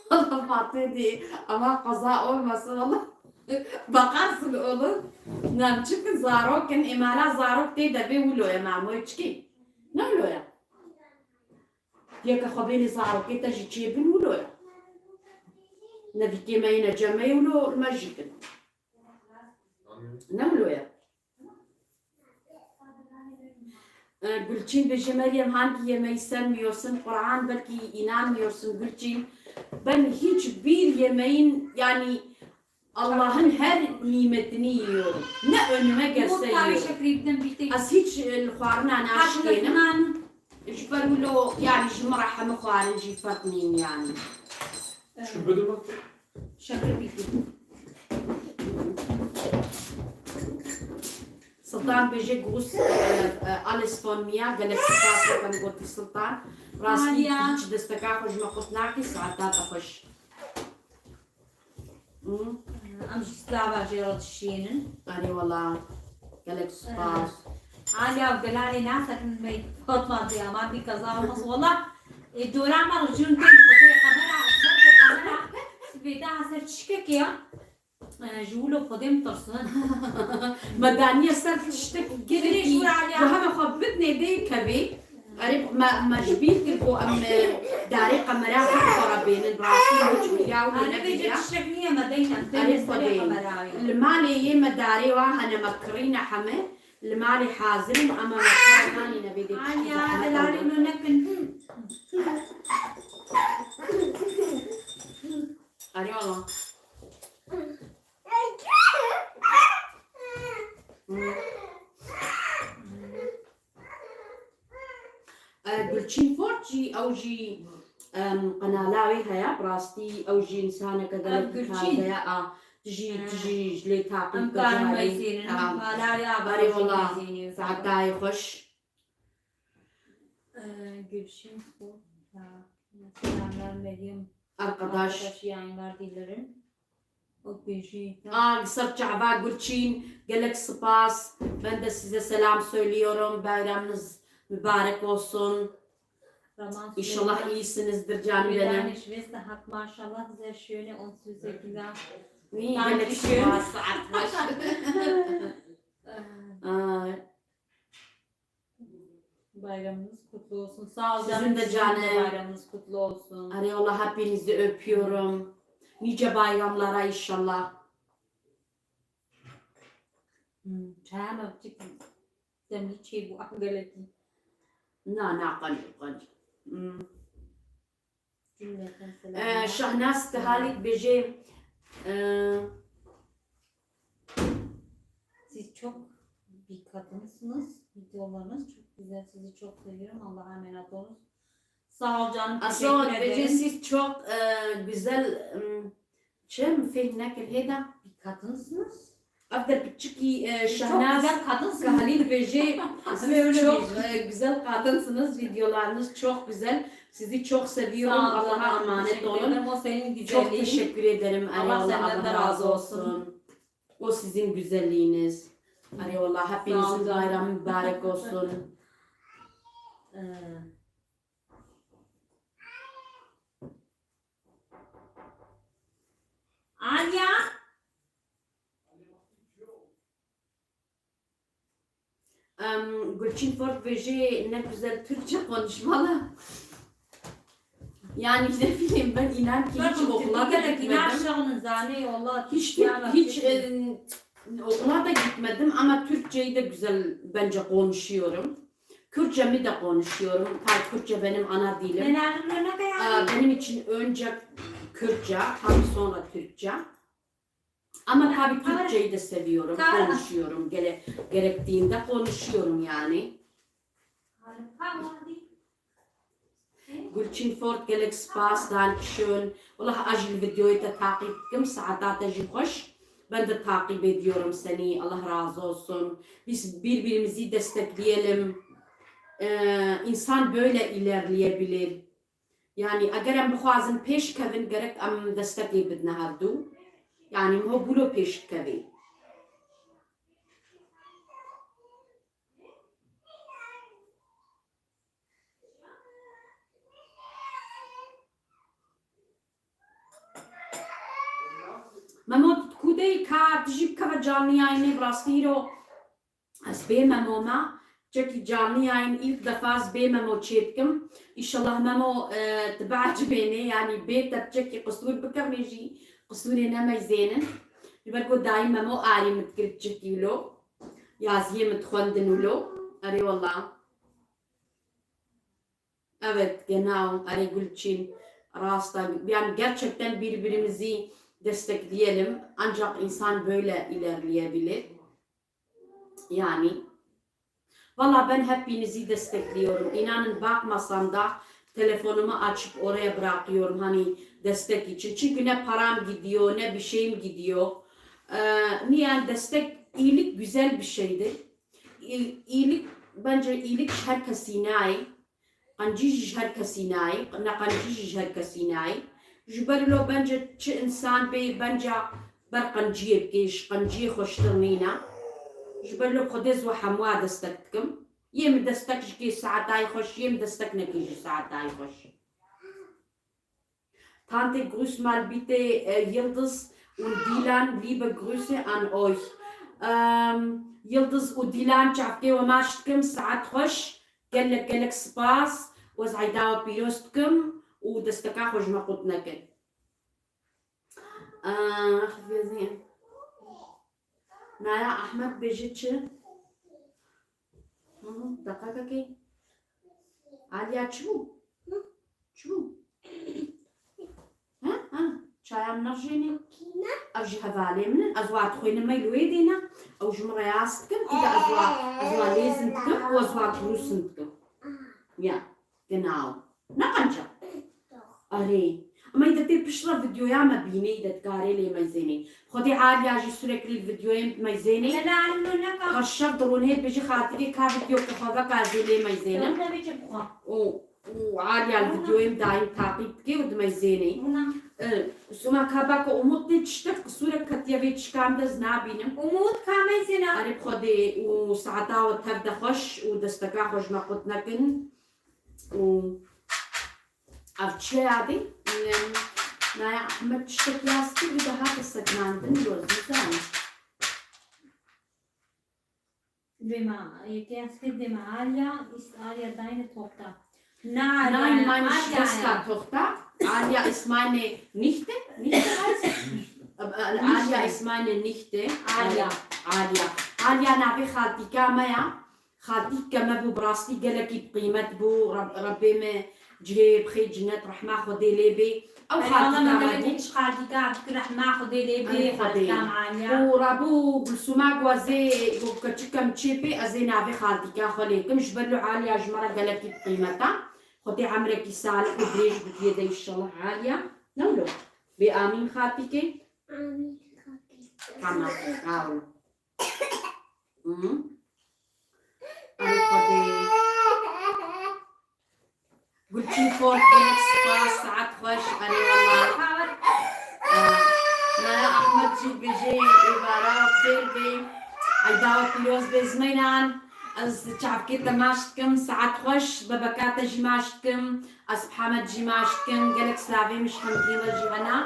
Allah Fatih dê. Ama kaza olmasın Allah. Bakarsın oğlum. Nam çikin zarok in, emala zarok tê de vê wilo ya mamoy çikin. Ne wilo ya? Yeke xwe bênê zarokê te jî çêbin wilo ye. Nevikê me yê necemeyê wilo li me jî kin. Ne wilo ye. E, Gulçin dibêje, Meryem, hangi yemeği sevmiyorsun? Kur'an, belki inanmıyorsun Gulçin. Ben hiçbir yemeğin, yani Allah'ın her nimetini yiyorum. Ne önüme gelse yiyorum. Şekrî bidin bîtê. Ez hiç, e, li xwarina naşikênim. Ji ber wilo, yani ji min re hemû xwarin jî ferq nîn yani. Şu bidin mi? Şekrî bîtê. Sultan bêje Gus, e, e, Alice Fonmia, gelek spas dikim gotî Sultan. Rastî Aliya. Hiç desteka xwe ji me qut nakî, saeta te xweş. Hı? Em ji slava jê re dişînin. Erê wala. Gelek spas. Aliya, gelalê nasekin me Fatma diye, ama bir kaza olmaz. Wala, e, dora me ricûn kên, xwedê kamera, ser kamera, vêda ser çişkekê ya. E, ji wilo Xwedê min tirsin. Me daniye ser tiştek Sirê gelekî şûra ya. Bi heme xwe bidnê bê kevê. Erê, me, me ji bîr kir ku em, e, darê qemera xwe xwe re bênin. Rastî hiç bîra wî Ane bêje nebîne. Tiştek niye me deyne. Erê, têne serê Xwedê. Qemera ya. Li malê yê me darê wa hene me kirîne heme. Li malê hazir in ama me kar nanîne bê dê Aliya, tiştek delalê zehmet min nekin. Erê wala. E, Gulçîn Fort jî, ew jî, em, qenala wê heye, bi rastî ew jî însaneke gelek Ev Gulçîn. Taze ye, a, tu jî, tu He. Jî ji lê taqîb Em ke karin carê. Meyzênin, Ha. Malawê ava Erê wala, meyzênin. Saetayê xweş. E, Gulçîn Fort, ha, selamlar Meryem. Arkadaş. Arkadaş yayınlar dilerim. O bêjî. Aa, li ser çava Gulçîn, gelek spas. Ben de size selam söylüyorum. Bayramınız mübarek olsun. Raman İnşallah Süleyman. İyisinizdir canım benim. Süleyman, şivê saet maşallah, sehr schöne und süße Kinder. İyi, gelek Dankeschön. Spas, saat baş. Aa, Bayramınız kutlu olsun. Sağ ol canım. Sizin de canım. Sizin de bayramınız kutlu olsun. Erê wala, hepinizi öpüyorum. Nice bayramlara inşallah. Hmm, çaya me biçik demli çê bû, ah, gelekî. Na, na, qenc, qenc. Hmm. Cümleten selamlar. Ee, Şahnaz Tehalî dibêje, ee, Siz çok bir kadınsınız. Videolarınız çok güzel. Sizi çok seviyorum. Allah'a emanet olun. Sağ ol canım. Aslında teşekkür ederim. Siz çok, ee, güzel, em, çi min fêhm nekir hêda? Bir kadınsınız. Ev der piçikî, e, Şehnaz Tehalî dibêje, siz çok, e, güzel kadınsınız, videolarınız çok güzel. Sizi çok seviyorum. Sağ ol canım. Allah'a emanet olun. Teşekkür ederim. O senin güzelliğin. Çok teşekkür ederim. Erê wala, Allah razı olsun. Allah senden de razı olsun. O sizin güzelliğiniz. Erê wala, hepinizin bayramı mübarek olsun. Sağ ol canım. Ee, Alya. Em, Gulçin Fort dibêje ne güzel Türkçe konuşmalı. Yani ne bileyim ben, inan ki hiç okula da gitmedim. Hiç, hiç, e, okula da gitmedim ama Türkçeyi de güzel bence konuşuyorum. Kürtçemi de konuşuyorum. Tabii Kürtçe benim ana dilim. Ee, benim için önce Kürtçe, tabii sonra Türkçe. Ama tabii Türkçeyi de seviyorum, konuşuyorum. Gele-, gerektiğinde konuşuyorum yani. Gulçin Fort, gelek spas, dankeschön. Wallah, ez jî li videoyê te taqîb dikim, saeta te jî xweş. Ben de takip ediyorum seni, Allah razı olsun. Biz birbirimizi destekleyelim. Ee, insan böyle ilerleyebilir. Yani eger em bixwazin pêş kevin, gerek em destekê bidine hevdu. Yani em ho bûlo pêş dikevin. Memo, tu ku de yî ka tu jî bikeve canlı yayınê, bi rastî îro ez bê Memo me, çekî canlı yayın ilk defa ez bê Memo çêdikim. Înşallah Memo, e, tu biecibênê, yanî bê te çekî qisûr bikevnê jî qisûrê nemeyzênin. Ji ber ku dayî Memo arî min dikir çekî wilo. Yaziyê min dixwendin wilo. Erê wela. Evet, genau, erê Gulçin, rast e. Yani gerçekten birbirimizi destekleyelim. Ancak insan böyle ilerleyebilir. Yani, valla ben hepinizi destekliyorum. İnanın, bakmasam da telefonumu açıp oraya bırakıyorum, hani destek için. Çünkü ne param gidiyor, ne bir şeyim gidiyor. Ee, niyan destek, iyilik güzel bir şeydir. İ-, iyilik, bence iyilik ji her kesî nayê. Qencî jî ji her kesî nayê, ne qencî jî ji her kesî nayê. Ji ber lo bence çi insan bê, bence ber qenciyê bikê, ji qenciyê xweştir nîne. Ji ber lo bi Xwedê ez we hemûa destek dikim. Yê min destek jikê saetayê xweş, yê min destek nekê jî saetayê xweş. Tante Grüß mal bitte, e, Yildiz und Dilan, liebe Grüße an euch. Em, Yildiz û Dilan, çavkê we maç dikim, saet xweş, gelek gelek spas, we ez eyda we pîroz dikim û desteka xwe ji me qut nekin. Ah, Naya Ahmed bêje çi? Hı hı, deqekekê. Aliya çi bû? Çi bû? Ha? Ha? Çaya min nexjênê? Ev ji hevalê min in. Ez wa dixwînim me li wê dêne. Ew ji min re yas dikin. Tîde ez wa, ez wa lêzin dikim û ez wa grûsin dikim. Ya. Genau. Ne qenca? Erê. Ama îde tê pişt re videoya me bînê, îde dikarê lê meyzênê. Xwedê Aliya jî sürekli li videoyê meyzênê. Her şev dirûnê bêjî xaltikê ka video ke xwe veka ez ê lê meyzênim. Û, û Aliya li videoyê min daîm taqîb dike û dimeyzênê. E, Suma ka baka Umut tê tiştek qisûrek ketiye vê tişkan de ez nabînim. Umut ka meyzêne. Erê bi Xwedê û saeta we tev de xweş û desteka xwe ji me qut nekin. Û ev çi ya dî? Naya Ahmed tiştek yaz kir, bir daha da seknandin, yo, zîzan. Dema, yekê ez kir dema Alya, ist Alya deine Tochter? Nein, meine Schwester Tochter. Alya ist meine Nichte. Nichte heißt? Alya ist meine Nichte. Alya. Alya. Alya navê xaltîka me ya. Xaltîke me bû, bi rastî gelekî bi qîmet bû. Reb-, Rebbê me cihê bi xêr, cinnet, rehma Xwedê lê bê. Ew xaltîka me bû. Xaltîka bik rehma Xwedê lê bê, xaltîka me Aliya. Û Rebû Gulsûma ku ez ê, ku keçike min çêpê, ez ê navê xaltîka xwe lê kim. Ji ber lo Aliya ji me re gelekî bi qîmet e. Xwedê emrekî salih û dirêj bidiyê de înşallah Aliya. Ne wilo? Bê amîn xaltîkê. Amîn xaltîkê. Tamam. Sağ olun. Hı. Erê Xwedê. Gulçin Ford, gelek spas, saet xweş, erê wela. Ee, Naya Ahmed jî bêjê, êvara xêr bê. Eyda we pîroz bê zimeynan. Ez çavkê te maç dikim, saet xweş, bebeka te jî maç dikim. Ez bi Hemed jî maç dikim, gelek silavê min ji hemgî re jî hene.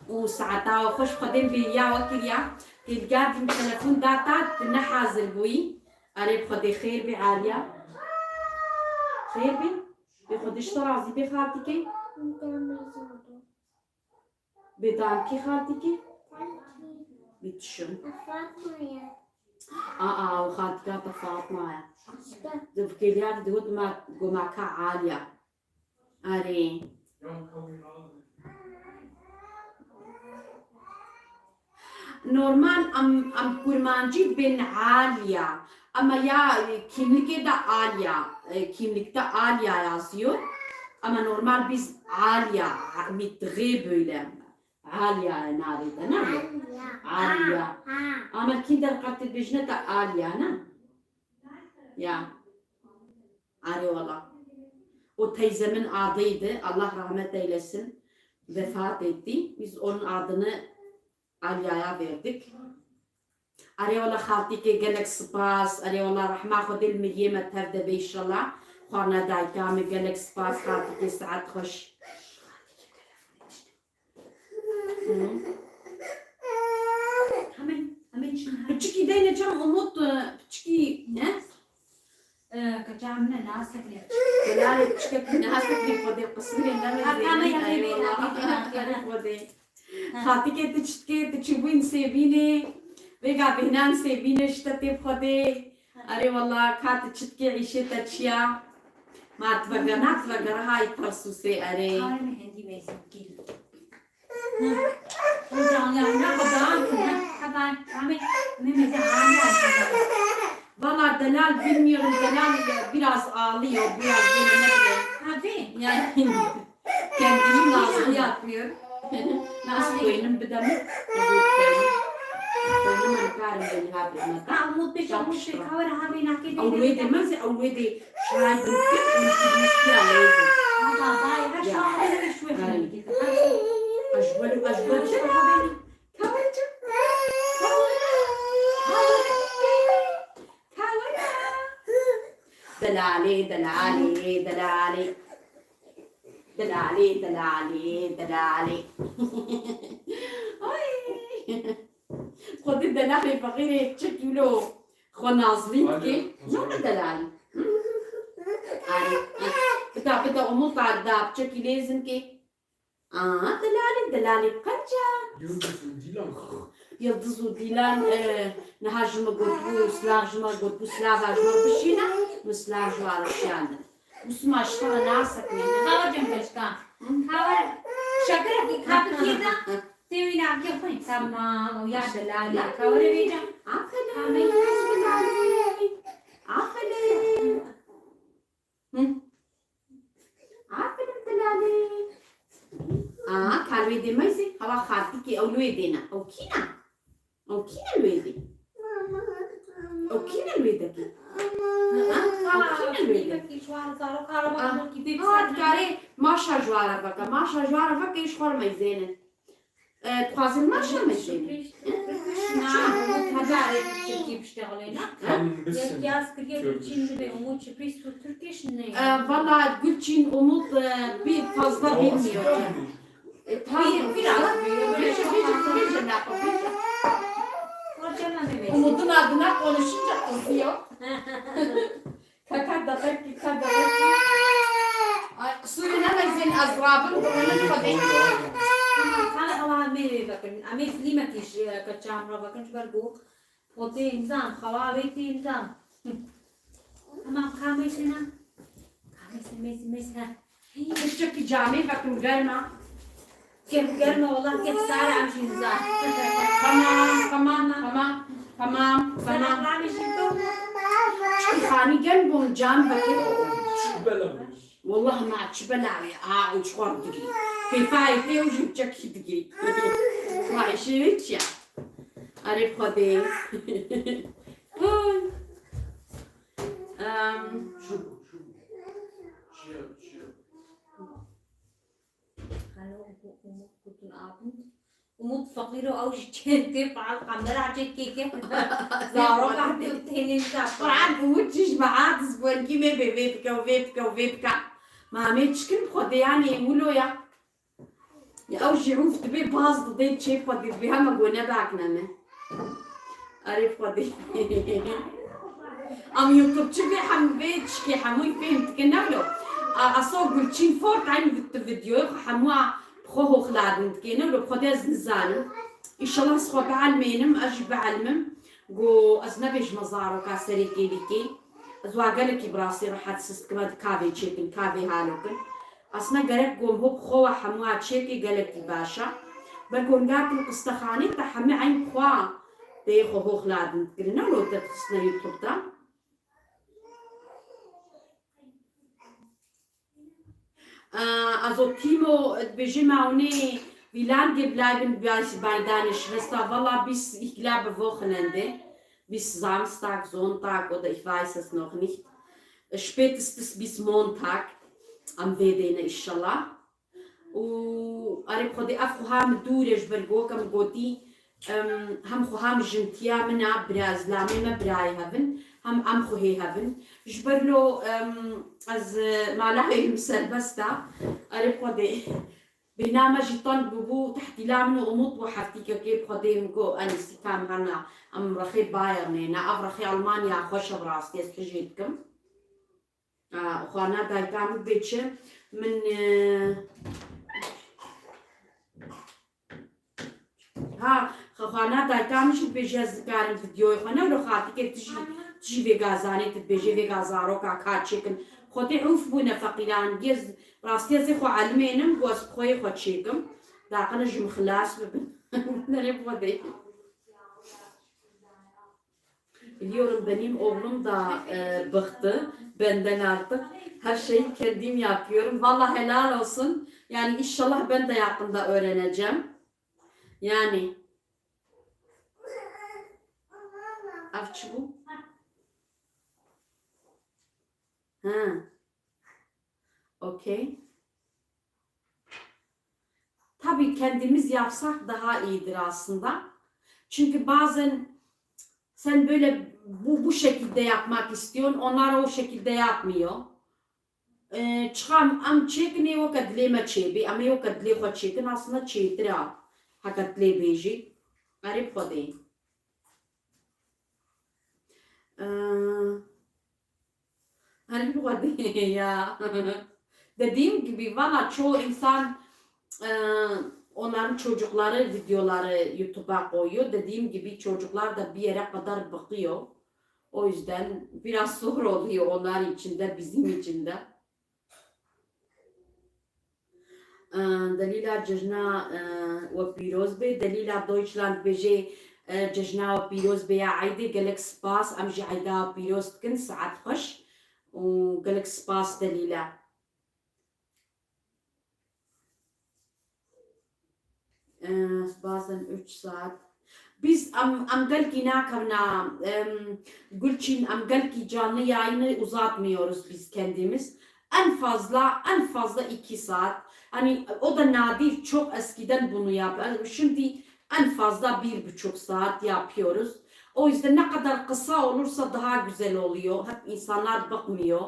Û saeta we xweş, Xwedê bêriya we kiriya. Hêdîgardî min telefon da te, tu ne hazir bûyî. Erê bi Xwedê xêr bê Aliya. Xêr bê. Bê Xwedê ji te razî bê xaltîkê. Bê dankî xaltîkê. Bê tişim. A, a, û xaltîka te Fatma ye. Di fikêliya de digot me gomaka Aliya. Erê. Normal em, em kurmancî bên Aliya. Ama ya, e, kimlikê de Aliya, e, kimlikte Aliya yazıyor. Ama normal biz Aliya, mit G böyle. Aliya navê de, ne? Aliya. Aliya. Ama Kindergarten bêjine de Aliya, ne? Ya. Arê wala. O teyzemin adıydı. Allah rahmet eylesin. Vefat etti. Biz onun adını Alya'ya verdik. Arê wala xaltîkê gelek spas. Arê wala rehma Xwedê li miriyê me tev de be înşallah. Xwarina dayika me gelek spas xaltîkê saet xweş. Hı. Hemen, hemen şimdi. Piçikî deyne çem Umut, e, piçikî ne? Ee, kaçağım ne, nasıl ne? Delalê piçikekî nasıl ne, Xwedê qismê ne me zêne. Xwedê. Xaltîkê tu çitkê, tu çi bûyî sêvînê. Vêga bêhnan sêvînê ji te tê bi Xwedê. Erê wala, ka tu çitkê îşê te çiya? Ma tu vegera, tu vegera hay Tarsusê, erê. Ay, me hendî meyzî kir. Hı. Hocam, ya, ne kadar, ne kadar, Ahmet, ne meyzî, Ahmet. Valla delal bilmiyorum, delal biraz ağlıyor, biraz böyle ne bileyim. Abi. Yani kendini nazlı yapıyor. Nasıl koyayım bir de mi? Xwînî me nikarin bê niha bê me. Ha, Umut bêje, Umut bê, ka were ha vê nakê. Ew wê dê mezê, ew wê dê şaydin kir, ew dê niştiya wê dê. Ha, ha, vay, her şahane wê şû. Her şahane wê. Ez ji we, ez ji we. Ka were çi? Ka were? Ka were? Ka were? Delalê, delalê, delalê. Delalê, delalê, delalê. Ay. Xwedê delalê feqîrê çekî wilo xwe nazlî dike. Ne delal. Ay. Bita, bita, Umut da, da çekî lêzin ke. Aa, delalê, delalê qenca. Yıldız û Dilan. Yıldız û Dilan, e, niha ji me gotibû, silav ji me gotibû, silava ji me bişîne, min silav ji wan re şiyandin. Û sima ji te re nasekine. Kawa cem beşka. Kawa şekirekî kapikê de tê wî navkê xwe. Tamam, o ya delalê. Kawa re vêca. Aferin. Aferin. Hı. Aferin delalê. Aa, kar wê dê meyzê, hewa xartikê ew li wê dê ne. Ew kî ne? Ew kî ne li wê dê? Ew kî ne li wê dekê? Ha? Ew kî ne li wê dê? Aa, ha, dikarê maşa ji wara veke, maşa ji wara veke, ji xwe re meyzênin. E, dixwazin maşa meyzênin. Hedarê Tirkî biştexilêne. Em bisin. Yaz kiriye Gülçin dibe, Umut Çipris tu Türkeş ne? E, valla Gülçin, Umut, e, bir fazla bilmiyor. E, tamam, biraz. Bêje, bêje, bêje, ne yapayım? Umut'un adına konuşunca kızıyor. Ka, ka deqekî, ka deqekî. Ay, qisûrê nemezin, ez rabim, bi rûnin xwe dê. Tamam, xala, ewa em ê vê vekin. Em ê filmekî ji, e, keçan re vekin, ji ber ku xwe tê îmzan, xewa wê tê îmzan. Tamam, ka mêsê ne? Ka mêsê, mêsê, mêsê, he. Hî, tiştekî camê vekin germa. Germ, germ e, wallah, germ sare em jî nizan. Tamam, tamam, tamam, tamam, tamam. Sana tamam. Ramê jî to. Çi xanî germ bûm, cam vekir. Çi bela bû? Wallah ma çi bela wê. Ha, û çi xwar digî. Kêfayê tê û jî çekî digî. Vay, şey çi ya? Arê Xwedê. Oy. Em. Çi bû, çi bû? Çi ya, çi ya? Halo, Umut, Umut, gotun abim. Umut feqîr o, ew jî çê tê faal, kamera çê kêke. Zaroka tê tênê za. Faal Umut çi ji me aciz bû, enkî me bê vê bike û vê bike û vê bike. Ma em ê çikin bi xwe dê yanê wilo ya. Ya ew jî ûf dibê baz didê çê xwe dê dibê hema gone dakne me. Erê Xwedê. Em YouTubeçi vê hem vê çikê hemûyî fêm dikin, ne wilo? A, Aso Gulçîn Fort eyn tu videoyê xwe hemûa bi xwe hoxladin dikê, ne wilo? Bi Xwedê ez nizanim. Îşallah ez xwe bielmênim, ez jî bielmim. Go ez nebêjime zaroka serê kêlîkê. Ez wa gelekî bi rastî rehet siz dikim, ez kavê çêkin, kavê halo kin. Aslında gerek gom hop xwe we hemû çêkê gelekî baş e. Belko hinga tu qistexanê te hemî eyn xwe tê xwe hoxladin dikirin. Ne lo te dixistine YouTube de. Aa, also Timo, dibêje me hûnê wie lange bleiben bei, bei deine Schwester. Valla bis, ich glaube, Wochenende. Bis Samstag, Sonntag oder ich weiß es noch nicht. Spätestens bis Montag. Em vê dêne inşallah. Û erê bi Xwedê ev xweha min dûr e ji ber ku weke min gotî, em, hem xweha min jintiya min a, bira zilamê me birayê hev in, hem em xwe hê hev in. Ji ber lo, em, ez, e, mala wê min serbest a. Erê bi Xwedê. Bêhna me jî teng bûbû, tehdîla min û Umut bû heftîkekê bi Xwedê min got, Enîs, ka em hene, em rexê Bayernê ne, ev rexê Almanya xweş e bi rastî, ez hijê dikim. Aa, xwana dayika min bê çi? Min, e, ha, xwana dayika min jî dibêje ez nikarim videoyê xwe ne wilo xatike tu jî, tu jî vêga zanê, tu dibêje vêga zaroka ka çêkin. Xwedê ûf bûne feqîran. Gez, rastî ez ê xwe elmênim, ku ez bi xwe yê xwe çêkim. Daqine ji min xilas bibin. Nerê Xwedê. Biliyorum, benim oğlum da, e, bıktı benden artık. Her şeyi kendim yapıyorum. Vallahi helal olsun. Yani inşallah ben de yakında öğreneceğim. Yani. Ev çi bû? Ha. Okey. Tabii kendimiz yapsak daha iyidir aslında. Çünkü bazen sen böyle bu, bu şekilde yapmak istiyorsun, onlar o şekilde yapmıyor. Ee, çıkam, em çêkin ê weke dilê me çêbê, em ê weke dilê xwe çêkin, aslında çêtir e, heke dilê bêjî. Erê bi Xwedê. Ee, Hani bu kadar ya. Dediğim gibi valla çoğu insan e, onların çocukları videoları YouTube'a koyuyor. Dediğim gibi çocuklar da bir yere kadar bıkıyor. O yüzden biraz zor oluyor onlar için de bizim için de. Delîla cejna we pîroz bê. Delîla Deutschland bêjê cejna we pîroz bê ya eydê. Gelek spas. Em jî eyda we pîroz dikin. Saet xweş û gelek spas Delîla. Bazen üç saat. Biz em, em gelkî nakevna, em, Gülçin, em gelkî canlı yayını uzatmıyoruz biz kendimiz. En fazla, en fazla iki saat. Hani o da nadir, çok eskiden bunu yap. Şimdi en fazla bir buçuk saat yapıyoruz. O yüzden ne kadar kısa olursa daha güzel oluyor. Hep insanlar bakmıyor,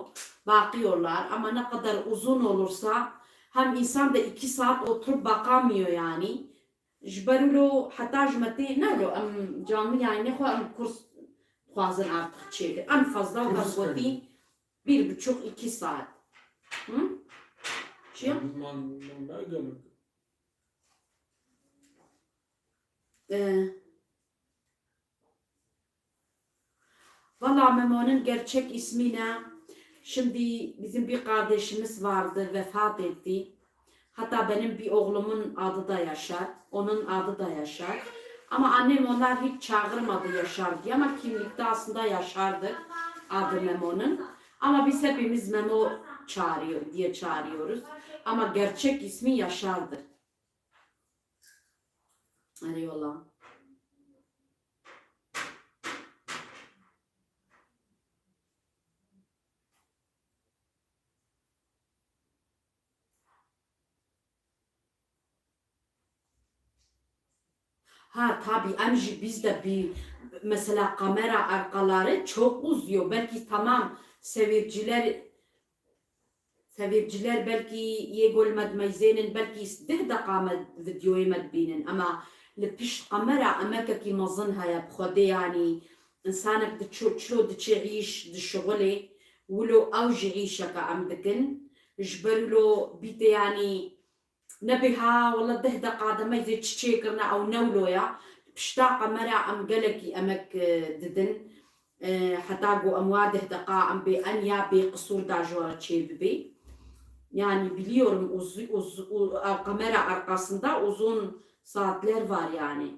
bakıyorlar. Ama ne kadar uzun olursa hem insan da iki saat oturup bakamıyor yani. Ji ber wilo heta ji me tê ne wilo em canlı yayınê xwe em kurs dixwazin artık çêkin. En fazla wek em gotî bir buçuk iki saat. Hı? Çi? Ee, Valla Memo'nun gerçek ismi ne? Şimdi bizim bir kardeşimiz vardı, vefat etti. Hatta benim bir oğlumun adı da Yaşar, onun adı da Yaşar. Ama annem onlar hiç çağırmadı Yaşar diye ama kimlikte aslında Yaşar'dı adı Memo'nun. Ama biz hepimiz Memo çağırıyor diye çağırıyoruz. Ama gerçek ismi Yaşar'dır. Eyvallah. Ha tabii, em jî bizde bir mesela kamera arkaları çok uzuyor. Belki tamam seyirciler Seyirciler belkî yê gol me dimeyzênin, belkî deh deqa me videoyê me dibînin, ema li pişt kamera emekekî mezin heye, bi Xwedê, yanî însanek diço, çilo diçe îş, dişixulê, wilo ew jî îşeke em dikin. Ji ber wilo bîtê, yanî nebê ha wele deh deqa demeyzê çi çêkirine, ew ne wilo ya. Pişta kamera em gelekî emek, e, didin. E, heta ku em wa deh deqa em bê enya bê qisûr da ji we re çê bibê. Yani biliyorum uz-, uz-, u-, a-, kamera arkasında uzun saatler var yani.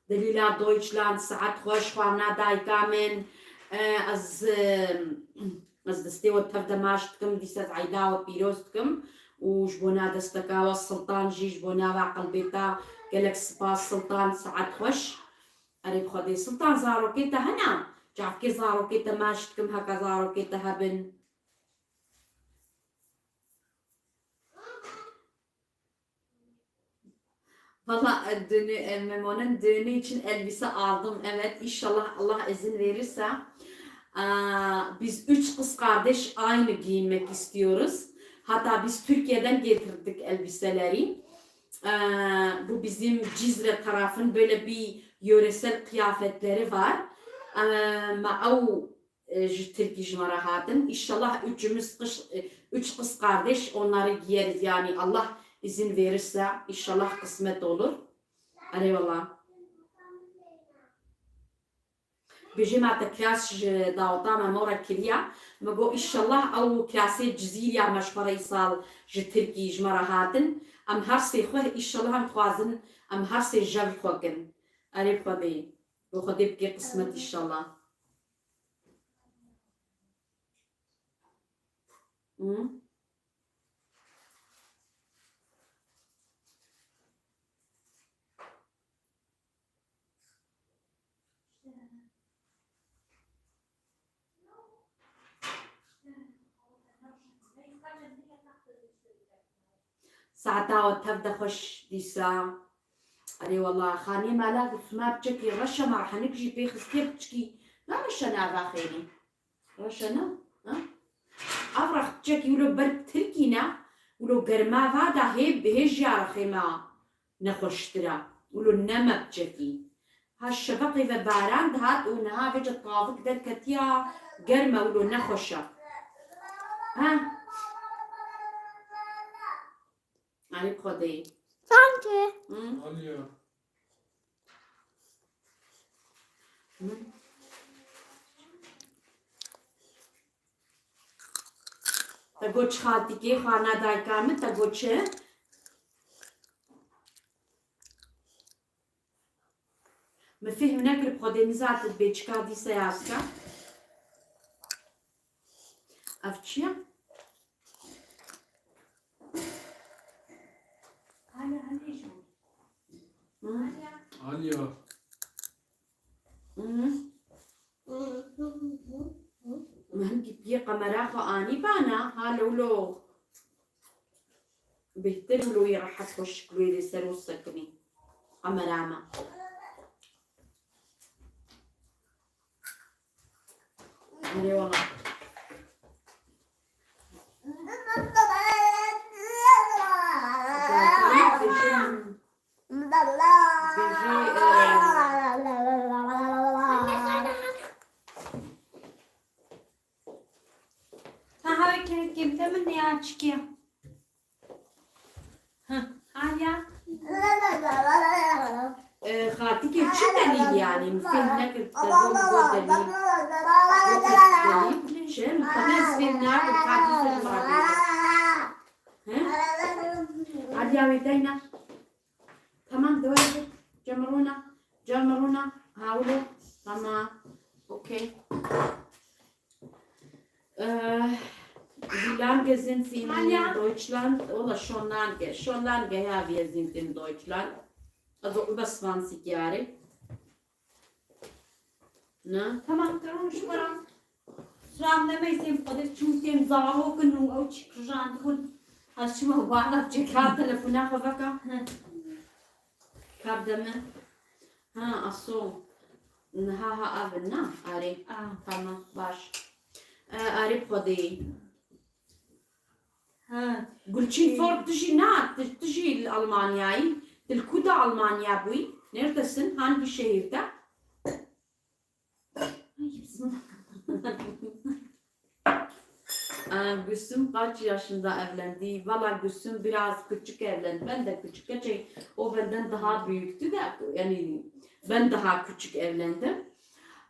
Delîla Deutschland, saet xweş, xwarina dayika min. E, ez, e, ez destê we tev de maç dikim, dîsa ez eyda we pîroz dikim û ji bona desteka we Sultan jî ji bona ve qelbê te gelek spas Sultan, saet xweş. Erê bi Xwedê Sultan, zarokê te hene? Çavkê zarokê te maç dikim, heke zarokê te hebin. Valla, e, düğünü, e, Memo'nun düğünü için elbise aldım. Evet, inşallah Allah izin verirse. Aa, biz üç kız kardeş aynı giyinmek istiyoruz. Hatta biz Türkiye'den getirdik elbiseleri. Ee, bu bizim Cizre tarafın böyle bir yöresel kıyafetleri var. Ee, ma ew e, ji Tirkî ji me re hatin. Înşallah üçümüz kız, e, üç kız kardeş onları giyeriz. Yani Allah izin verirse, inşallah kısmet olur. Erê wela. Bijî me te kiras ji daweta me mora kiriya. Me got, înşallah ew kirasê Cizîrî ya me ji xwe re îsal ji Tirkî ji me re hatin. Em her sê xwe înşallah em dixwazin em her sê jev xwe kin. Erê bi Xwedê. Bi Xwedê bike qismet înşallah. Hı? Tata we tev de xweş dîsa. Erê wela, xanê mala Gulsima piçekî reşe ma henik jî pê xistiye piçkî. Ne reşe ne ava xêrî. Reşe ne? Ha? Ev rex piçekî wilo ber tirkî ne. Wilo germa va da hê, hê jiya rexê me nexweştir e. Wilo ne me piçekî. Ha şeveqê ve baran dihat û niha vêca tavik derketiya germ e, wilo nexweş e. Ha? Erê bi Xwedê. Sanki. Hı? Alya. Hı? Te got çi xatikê, xana dayika min, te got çi? Min fêhm nekir, bi Xwedê nizanibû bê çika dîsa ya bika. Ev çi ye? Hı? Alya. Hı. Min hingî piyê qemera xwe anî bana, ha lewlo. Bêhtir û loyê rehet xweşik loyê lê ser û sekinî. Qemera me. Erê wala. Bijî, e, Ha, ha, wê kerekê bide min ya çikiya. Ha, ha ya. E, xatikê çi delîl yani? Min fêhm nekir, te got, got delîl. Got delîl. Çi? Min teqez fêhm nekir, ka dîsa xatikê. He? Hadi ya wê deyna. Tamam, devam et. Camerona. Camerona. Hawlo. Tamam. Okey. Äh, wie lange sind Sie in Deutschland? Oder schon lange? Schon lange her, wir sind in Deutschland. Also überzwanzig Jahre. Ne? Tamam, tamam, şu para. Sıram demeyse, bu kadar çû têm zarok in û ew çi kijan dixwin. Ez çima wala çek. Ka telefona xwe veka. Hı. Ka deme. Ha, aso. Ha, ha, ev na. Arê. Ah. Tamam, baş. E, arê bi Xwedê. Ha. Gulçin Ford, tu jî na, tu, tu jî li Almanyayî. Tu li ku de Almanya bûyî? Neredesin? Hangi şehirde? Aa, Gülsüm kaç yaşında evlendi? Valla Gülsüm biraz küçük evlendi. Ben de küçük. Gerçi o benden daha büyüktü de, yani ben daha küçük evlendim.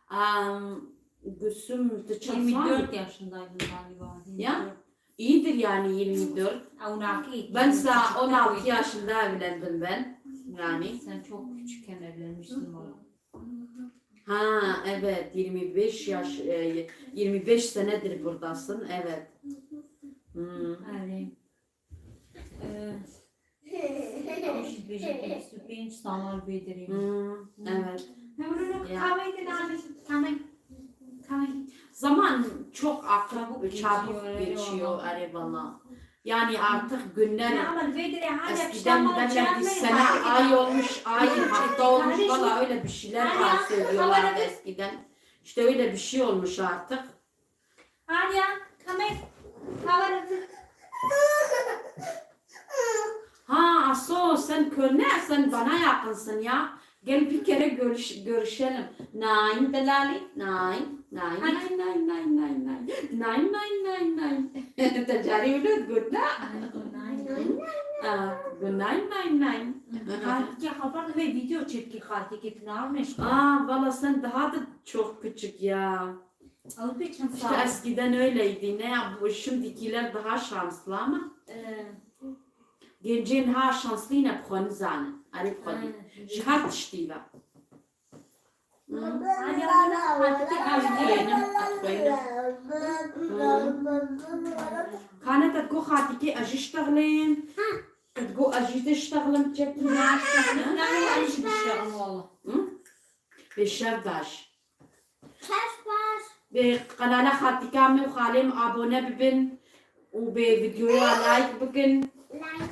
Am, Gülsüm, tu çasan? Yirmi dört yaşındaydın galiba. Ya? Yirmi dört. İyidir yani yirmi dört. Ew nakê. Ben sa on altı yaşında evlendim ben. Yani. Sen çok küçükken evlenmişsin valla. Ha, evet, yirmi beş yaş, e, yirmi beş senedir buradasın, evet. Hmm. Erê. E, ew jî dibêje pênc sed û pênc salan bê derê. Hmm, evet. Hemrûno. Ya. Kahve de dane, kahve. Kahve. Zaman çok akıp çabuk geçiyor, erê valla. Yani artık günler eskiden belki sene, ay olmuş, ay, hafta olmuş, valla öyle bir şeyler var söylüyorlardı eskiden. İşte öyle bir şey olmuş artık. Ha, Aso, sen kör ne, sen bana yakınsın ya. Gel bir kere görüş-, görüşelim. Nein, Delali, nein, nein, nein, nein, nein, nein, nein. Nein, nein, nein, nein. Te carî wilo got ne? Nein, nein, nein. Ah, nein, nein, nein. Xalkê xeber dime video çekî xalkê ke tunar meşka. Aa, valla sen daha da çok küçük ya. Ew pê çend sal? İşte eskiden öyleydi. Ne ya, bu şimdikiler daha şanslı ama. Ee. Gencên ha şanslî ne bi xwe nizanin. Erê bi xwe dî. Ee. Ji her tiştî ve. Hı. Hadi ya, hadi, hadi. Xwînim, xwînim. Hı. Kane te digo xatîkê ez jî ştexlên. Te digo ez jî diştexlim çekî. Naştexlim, yani ez jî diştexlim valla. Hı? Bê şev baş. Şev baş. Bê qenala xatîka min û xalê min abone bibin û bê videoya like bikin. Like.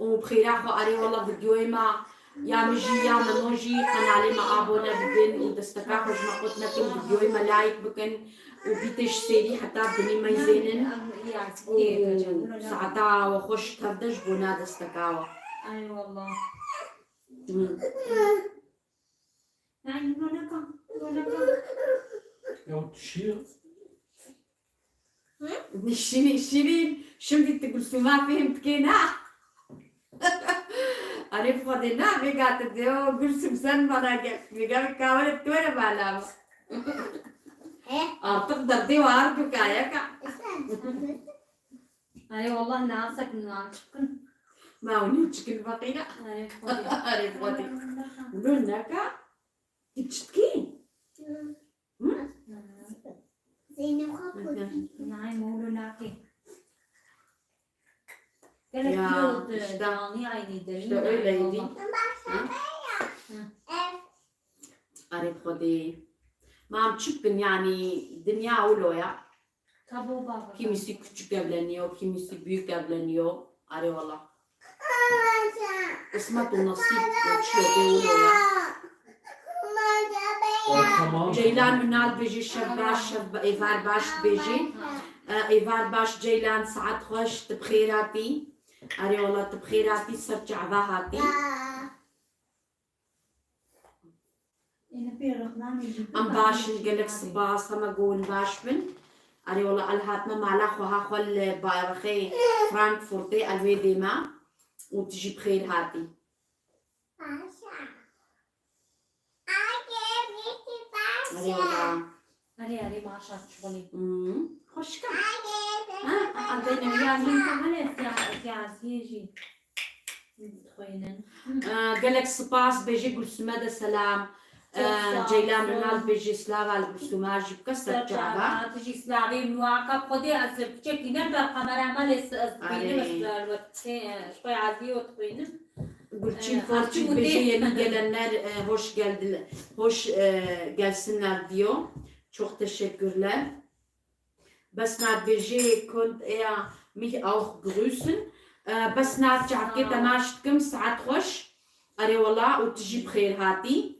û bi xêra xwe, erê wela videoyê me ya min jî ya Memo jî qenalê me abone bibin û desteka xwe ji me qut nekin, videoyê me like bikin û bîtê ji sêrî heta binî meyzênin û saeta we xweş tev de ji bona desteka we. Ay wallah. Hı. Nein, nur lecker, nur lecker. Ya tu şîr. Şîrîn, Şîrîn, şimdi tu Gülsüm'e fehim dikê ne? Arê Xwedê ne, vêga tu dê o Gülsüm sen bana gel. Vêga bir kahve tu were bala. Artık derdê var bu kayaka. Arê wallah ne asek ne çıkın. Ma onu çıkın bakıyla. Arê Xwedê. Arê Xwedê. Bunu ne ka? Gittik. Hı? Zeynep kapı. Nein, molo nake. Gelek Ya, kilo işte. Canlı aynıydı. İşte öyleydi. Hı? Arê Xwedê. Mam çi bikin yani, dinya wilo ya. Kimisi küçük evleniyor, kimisi büyük evleniyor. Arê wala. Kısmet û nasîb û çi ye, bê wilo ya. Tamam. Ceylan Ünal bêjî şev baş, şev ba-, êvar baş bêjî. E, êvar baş Ceylan, saet xweş, tu bi xêr hatî. Arê wala tu bi xêr hatî, ser çava hatî. Em baş in, gelek spas, heme go hûn baş bin. Erê wala, el hatime mala xwe, ha xwe li bayrexê Frankfurtê, el wê dê me û tu jî bi xêr hatî. Erê wala. Erê, erê, maşa şixulî. Hmm, xweşik e. Ha, ha, ha, dene. Ya, jin ka hene, siya-, siyasiyê jî. Dixwînin. Ee, gelek spas, bêjî Gülsüme de selam. Ee, Ceylan Ünal bêjî slava li Gülsüme jî bike ser çava. Tu jî slavê min waka Xwedê ez piçekî ne ber kamera me lê ez dixwînim, ez li we, e, ji xwe azî we dixwînim. Gülçin Ee, Forçik bêjî yeni gelenler, e, hoş geldi, hoş, e, gelsinler diyor. Çok teşekkürler. Besna dibêjê, könnt ihr mich auch grüßen? Ee, Besna, çavkê te maç dikim, saet xweş. Erê wala, û tu jî bi xêr hatî.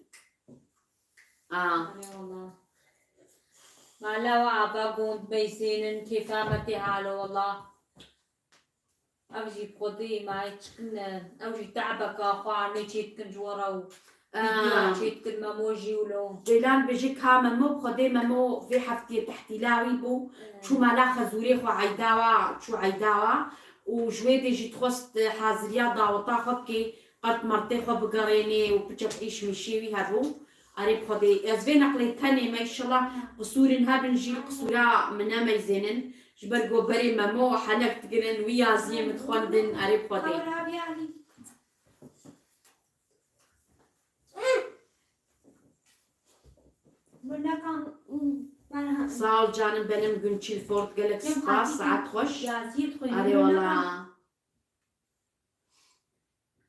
Aa. Erê wala. Mala we ava gond meysênin, kêfa me tê halo wala. Ev jî bi Xwedê mayê çikin, ew jî te'beka xwe anê çêdikin ji we re û Aa. Vîdyoya çêdikin Memo jî wilo. Ceylan bêjî ka Memo, bi Xwedê Memo vê heftiyê tehtîla wî bû. Hmm. Çû mala xezûrê xwe eyda wa, çû eyda wa. Û ji wê dê jî dixwest haziriya daweta xwe bikê, qert mertê xwe bigerênê û piçek îş mişê wî hebû. Erê bi Xwedê, ez vê neqlê tenê me, înşallah qisûrên hebin jî, qisûra min nemeyzênin. Ji ber ku berê Memo henek digrin, wî yaziyê min dixwendin, erê bi Xwedê. Sağ ol canım benim, Günçil Ford, gelek spas, saet xweş. Erê wala.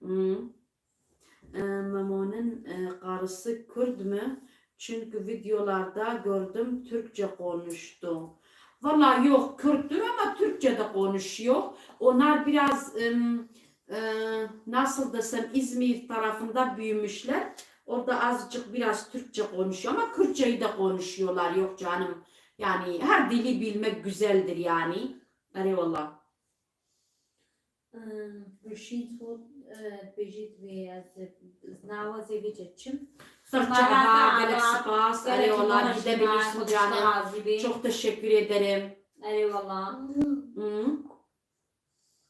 Hmm. E, Memo'nun, e, karısı Kürt mü? Çünkü videolarda gördüm, Türkçe konuştu. Valla yok, Kürttür ama Türkçe de konuşuyor. Onlar biraz, em, e, nasıl desem, İzmir tarafında büyümüşler. Orada azıcık biraz Türkçe konuşuyor ama Kürtçeyi de konuşuyorlar. Yok canım. Yani her dili bilmek güzeldir yani. Eyvallah. Gülşin Ford, e, bêjî divê ez, ez nawa zêvê çi çim. Ser çava, gelek spas. Erê wala, gidebilirsin canım. Çok teşekkür ederim. Erê wala. Hı.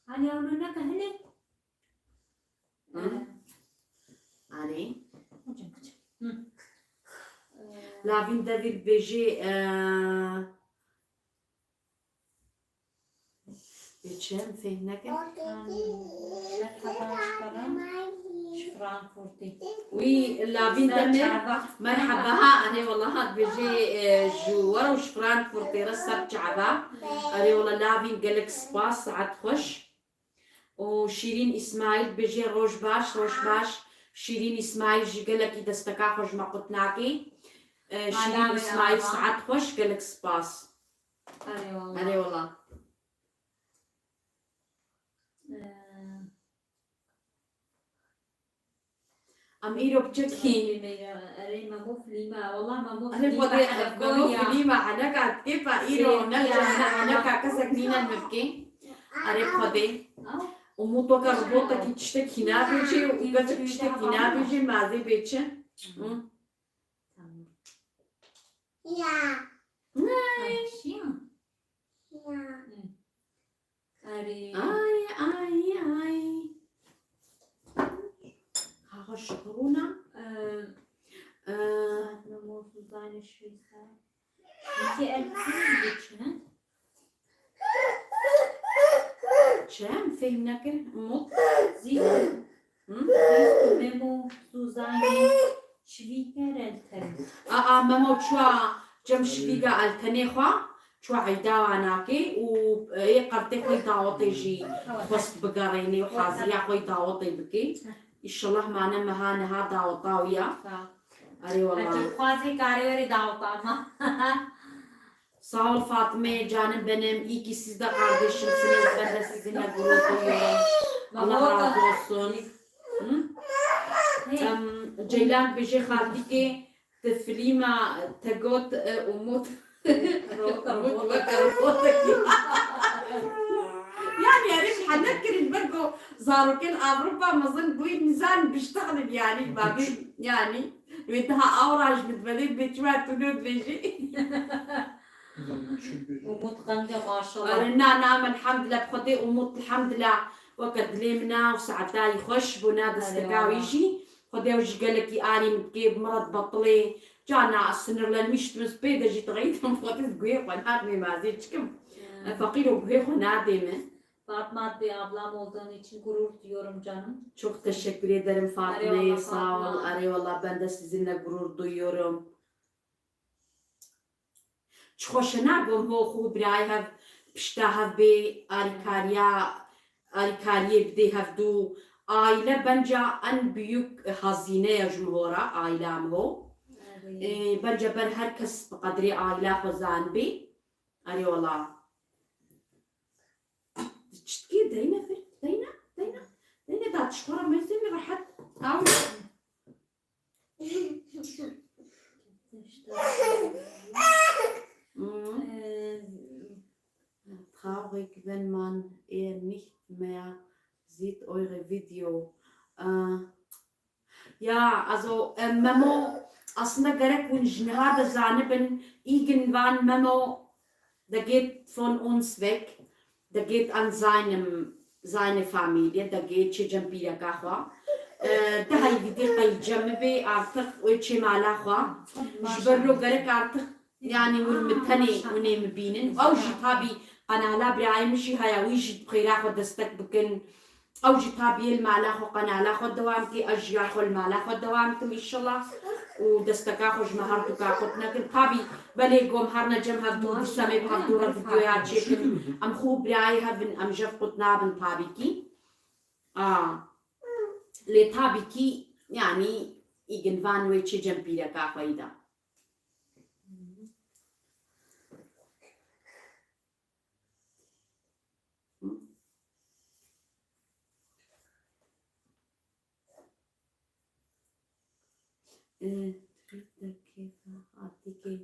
Hani onu ne kahne? Hı. Hani? Hı. Lavîn Devîr bêjî, e, Ê çi em fêhm nekin? Wî Lavîn Demir, merheba, ha, erê wala, ha, dibêjê, e, ji we re û ji Frankfurtê re ser çava. Erê wala Lavîn, gelek spas, saet xweş. Û Şîrîn Îsmaîl dibêjê roj baş, roj baş. Şîrîn Îsmaîl jî gelekî desteka xwe ji me qut nakê. E, Şîrîn Îsmaîl, saet xweş, gelek spas. Erê wala. Erê wala. Ee, Em îro biçekî. Erê Memo filîma, wela Memo Erê filîma, xwe de Memo filîma, heneka kêfa îro, ne, ne, heneka kesek nîne mirkê. Erê Xwedê. Û mût weke robotekî tiştekî nabêjê û kesek tiştekî nabêjê, mazê bê çi? Hı? Tamam. Ya. Ay. Ay, şiya. Ya. Hı. Erê. Ay, ay, ay. Haha şikrûna. Ee, Ee, Memo Suzanne Schweizer. Peki, elbise mi geçiyor? Çem fêm nekir, Umut. Siehst du? Hı? Siehst du Memo Suzanne Schwiegereltern? Aa, Memo çuwa cem Şivîga Eltenê xwe, çuwa eyda wan nakê û ê qertê xwe dawetê jî xwest bigerênê û haziriya xwe dawetê bikê. Înşallah mane meha niha daweta wî ya. Sağ ol. Erê wela. Hacı Xwazê karê werê daweta me. Sağ ol Fatime, canım benim. İyi ki siz de kardeşimsiniz. Ben de sizinle gurur duyuyorum. Allah razı olsun. Hı? Em, Ceylan bêje xaltîkê, tu filîma te got, e, Umut. Umut weke robotekî. Yani, erê ji hene kirin, ber ku zarokên Avrupa mezin bûyî, nizan biştexlin, yani, babî, yani. Wê daha awra ji min dibelê dibê çima tu ne dibêjî? Umut qenge maşallah. Erê na, na, em elhamdulillah, bi Xwedê Umut, elhamdulillah, weke dilê min e û saetayî xweş bû, na desteka wî jî. Xwedê ew jî gelekî alî min dikê, bi min re dibetilê. Carna ez sinirlenmiştim, ez pê de jî dixeytim, Xwedê guhê xwe nadimê, mazê çikim. E, feqîro guhê xwe nadê min. Fatma, bir ablam olduğun için gurur duyuyorum canım. Çok teşekkür ederim Fatma'ya, sağ ol. Erê wela, ben de sizinle gurur duyuyorum. Çi xweş e, na gom ho xwe birayê hev pişta hev bê, alîkariya, alîkariyê bidê hevdû. Aile bence en büyük hazine ya ji min ho re, ailem ho. Erê. Ee, bence ber her kes bi qedrê aila xwe zanibê. Erê wela. Çitkî deyne vir, deyne, deyne, deyne da tişkora mezin rehet. Aw. Hı. Ee, Traurig, wenn man ihr nicht mehr sieht eure Video. Ee, Ya, also, e, Memo, aslında gerek hûn ji niha de zanibin, irgendwann Memo, der geht von uns weg, der geht an seinem, seine Familie, der geht çê cem pîreka xwe. E, dehayî vîdî qey cem bê, artık wê çê mala xwe. Ji ber lo gerek artık, yani, hûn min tenê, hûn ê min bînin. Ew jî tabî qenala birayê min jî haya, wî jî bi xêra xwe destek bikin. Ew jî tabî yê li mala xwe, qenala xwe dewam kê, ez jî ya xwe li mala xwe dewam kim, înşallah. Û desteka xwe ji me herduka qut nekin. Tabî belê gom her ne cem hevdû dîsa em ê bi hevdû re videoya çêkin. Em xwe birayê hev in, em ji hev qut nabin tabî kî. A, lê tabî kî, yanî, îgin van wê çê cem pîreka xwe yî de. Ee, Türk de kêfa hatîkê.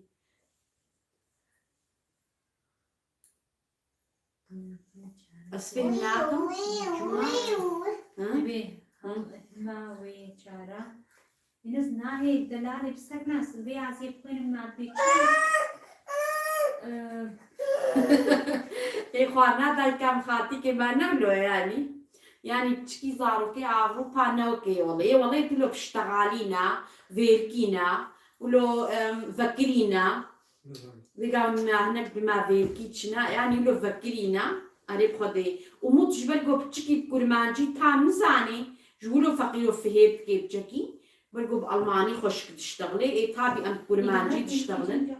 Ez fêm nakim. Çima? Ha? Divê hema wê çara. Yunus nahê delalê bi ser nas vê aziyê bixwînim me dibê çi? Ê xwarina dayika min xatîkê me ne wilo yanî. Yanî piçikî zarokê Avrupa ne wekê welê. Ê welê tu lo piştexalîna, vêrkîna, wilo, em, vekirîna. Vêga me hinek bi me vêrkî çina, yanî wilo vekirîna. Erê bi Xwedê. Umut ji ber ku piçikî kurmancî tam nizanê, ji wilo feqîro fihê dikê piçekî. Ber ku bi Almanî xweşik diştexilê, ê tabî em bi kurmancî diştexilin.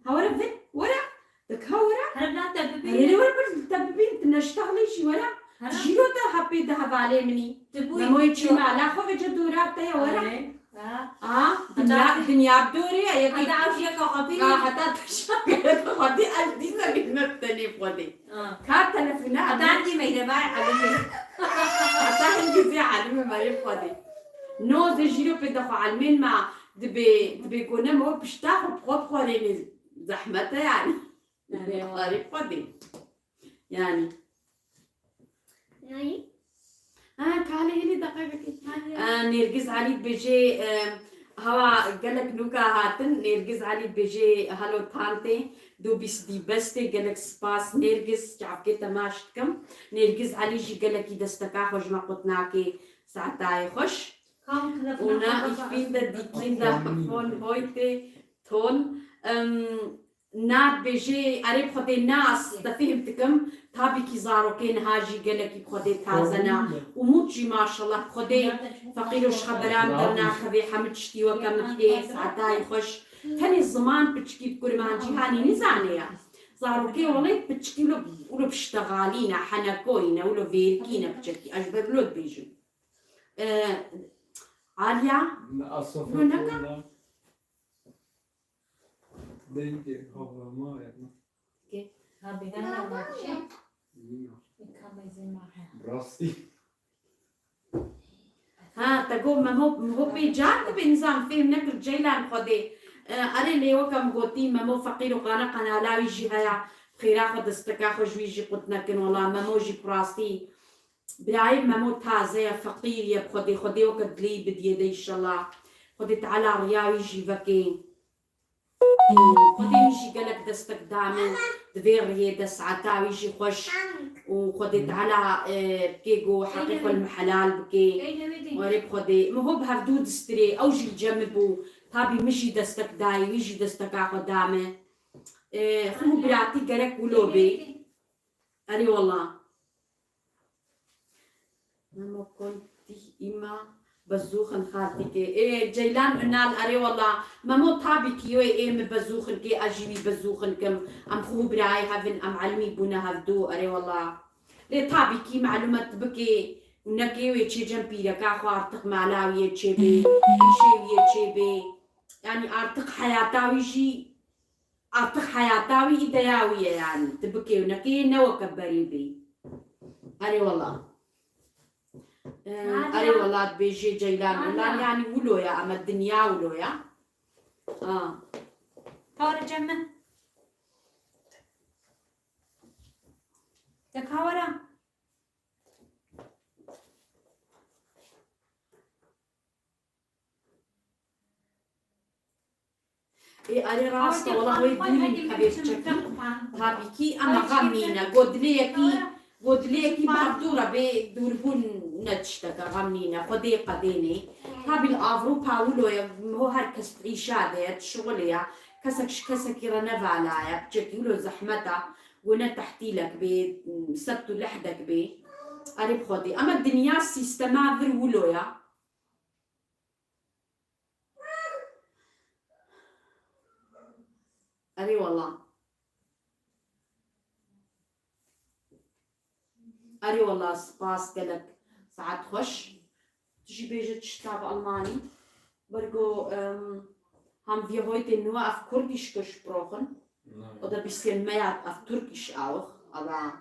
Ha were vir, were. Dek ha were. Here bila te bibîne. Here were bir te bibîn, tu neştexilê jî were. Here. Jîro te hepê de hevalê minî. Tu bûyî. Memoyê çî mala xwe vece dora te ye were. Erê. Ha. A, dinya, dinya bi dorê ye, yekê. Heta ew yeka xwe bînî. A, heta teşa xwedî ez dîsa bînme tenê xwedê. Ha. Ka telefona. Heta hingî meyre vay alimê. Heta hingî zê alimê me yê xwedê. No, zê jîro pê de xwe elmên me dibê, dibê ku ne me pişta xwe bi xwe bixwarênê zehmet e yani. Erê. Xwarê xwe dê. Yani. Yani. Ha, kalê hêlî deqekekê. Hadi. E, Nêrgiz Elî dibêjê, e, hewa gelek nûka hatin. Nêrgiz Elî dibêjê, helo tantê, du bîst dîbestê, gelek spas Nêrgiz, çavkê te maş dikim. Nêrgiz Elî jî gelekî desteka xwe ji me qut nake, saetayê xweş. Kam telefona Ona xwe ich bin de dikîn de von heute ton. Em, Na dibêjê, erê bi Xwedê nas, te fêhm dikim, tabîkî zarokê niha jî gelekî bi Xwedê taze ne. Umût jî maşallah bi Xwedê feqîr û ji xeberan dernakevê, hemû tiştî weke min tê, saetayê xweş. Tenê ziman piçikî bi kurmancî hanî nizane ya. Zarokê welê piçikî wilo, wilo piştexalî ne, henekoyî ne, wilo vêrikî ne piçekî. Ez ji ber wilo dibêjim. E, Aliya, wilo neka? Dengê havlama ya. Ke? Ha, bêhna navçe. Nîna. Rastî. Ha, te got Memo, Memo pê car dibe, nizam fêm nekir Ceylan Xwedê. E, erê lê weke min gotî Memo feqîr û qane qenala wî jî heye. Xêra xwe desteka xwe ji wî jî qut nekin wela Memo jî bi rastî. Birayê Memo taze ye, feqîr ye, bi Xwedê, Xwedê weke dilê bidiyê de înşellah. Xwedê Teala riya wî jî vekê. Xwedê min jî gelek destek da min di vê riyê de, saeta wî jî xweş û Xwedê Teala, e, bikê ku heqê xwe li min helal bikê. Erê bi Xwedê. Min hop hevdû distirê, ew jî li cem min bû. Tabî min jî destek dayî, wî jî desteka xwe da min. E, xwe û biratî gerek wilo bê. Erê wela. Memo kol dî îma bezûxin xaltîkê. Ê, Ceylan Ünal, erê wela. Memo tabî ki yoyê ê min bezûxin kê, ez jî wî bezûxin kim. Em xwe birayê hev in, em elmî bûne hevdû, erê wela. Lê tabî ki melûmet bikê û nekê wê çê cem pîreka xwe artıq mala wî yê çêbê, îşê wî yê çêbê. Yani artıq heyata wî jî Artıq heyata wî, îdeya wî ye, yanî tu bikê û nekê ne weke berî bî. Erê wela. Ee, Nadia. Erê wela dibêjê Ceylan. Nadia. Wela yanî wilo ya, ama dinya wilo ya. Ha. Tare cem min. Te kawera. Ê, erê rast e, wela wê dûrî hevê biçekî. Tabî kî, ama xem nîne. Godilêyekî, godilêyekî bavdû re bê dûrbûn ne tişteke, xem nîne. Xwedê qedênê. Tabî li Avrupa wilo ye, ho her kes îşa de ye, şixulê ye. Kesek ji kesekî re ne vala ye, biçekî wilo zehmet e. Wê ne tehtîlek bê, sebt û lehdek bê. Erê bi Xwedê. Ama dinya sîstema vir wilo ye. Erê wela. Erê wela, spas gelek. Saet xweş. Tu jî bêje tişta bi almanî. Bergo, em, haben wir heute nur auf Kurdisch gesprochen? Nein. Oder bisschen mehr auf Türkisch auch, aber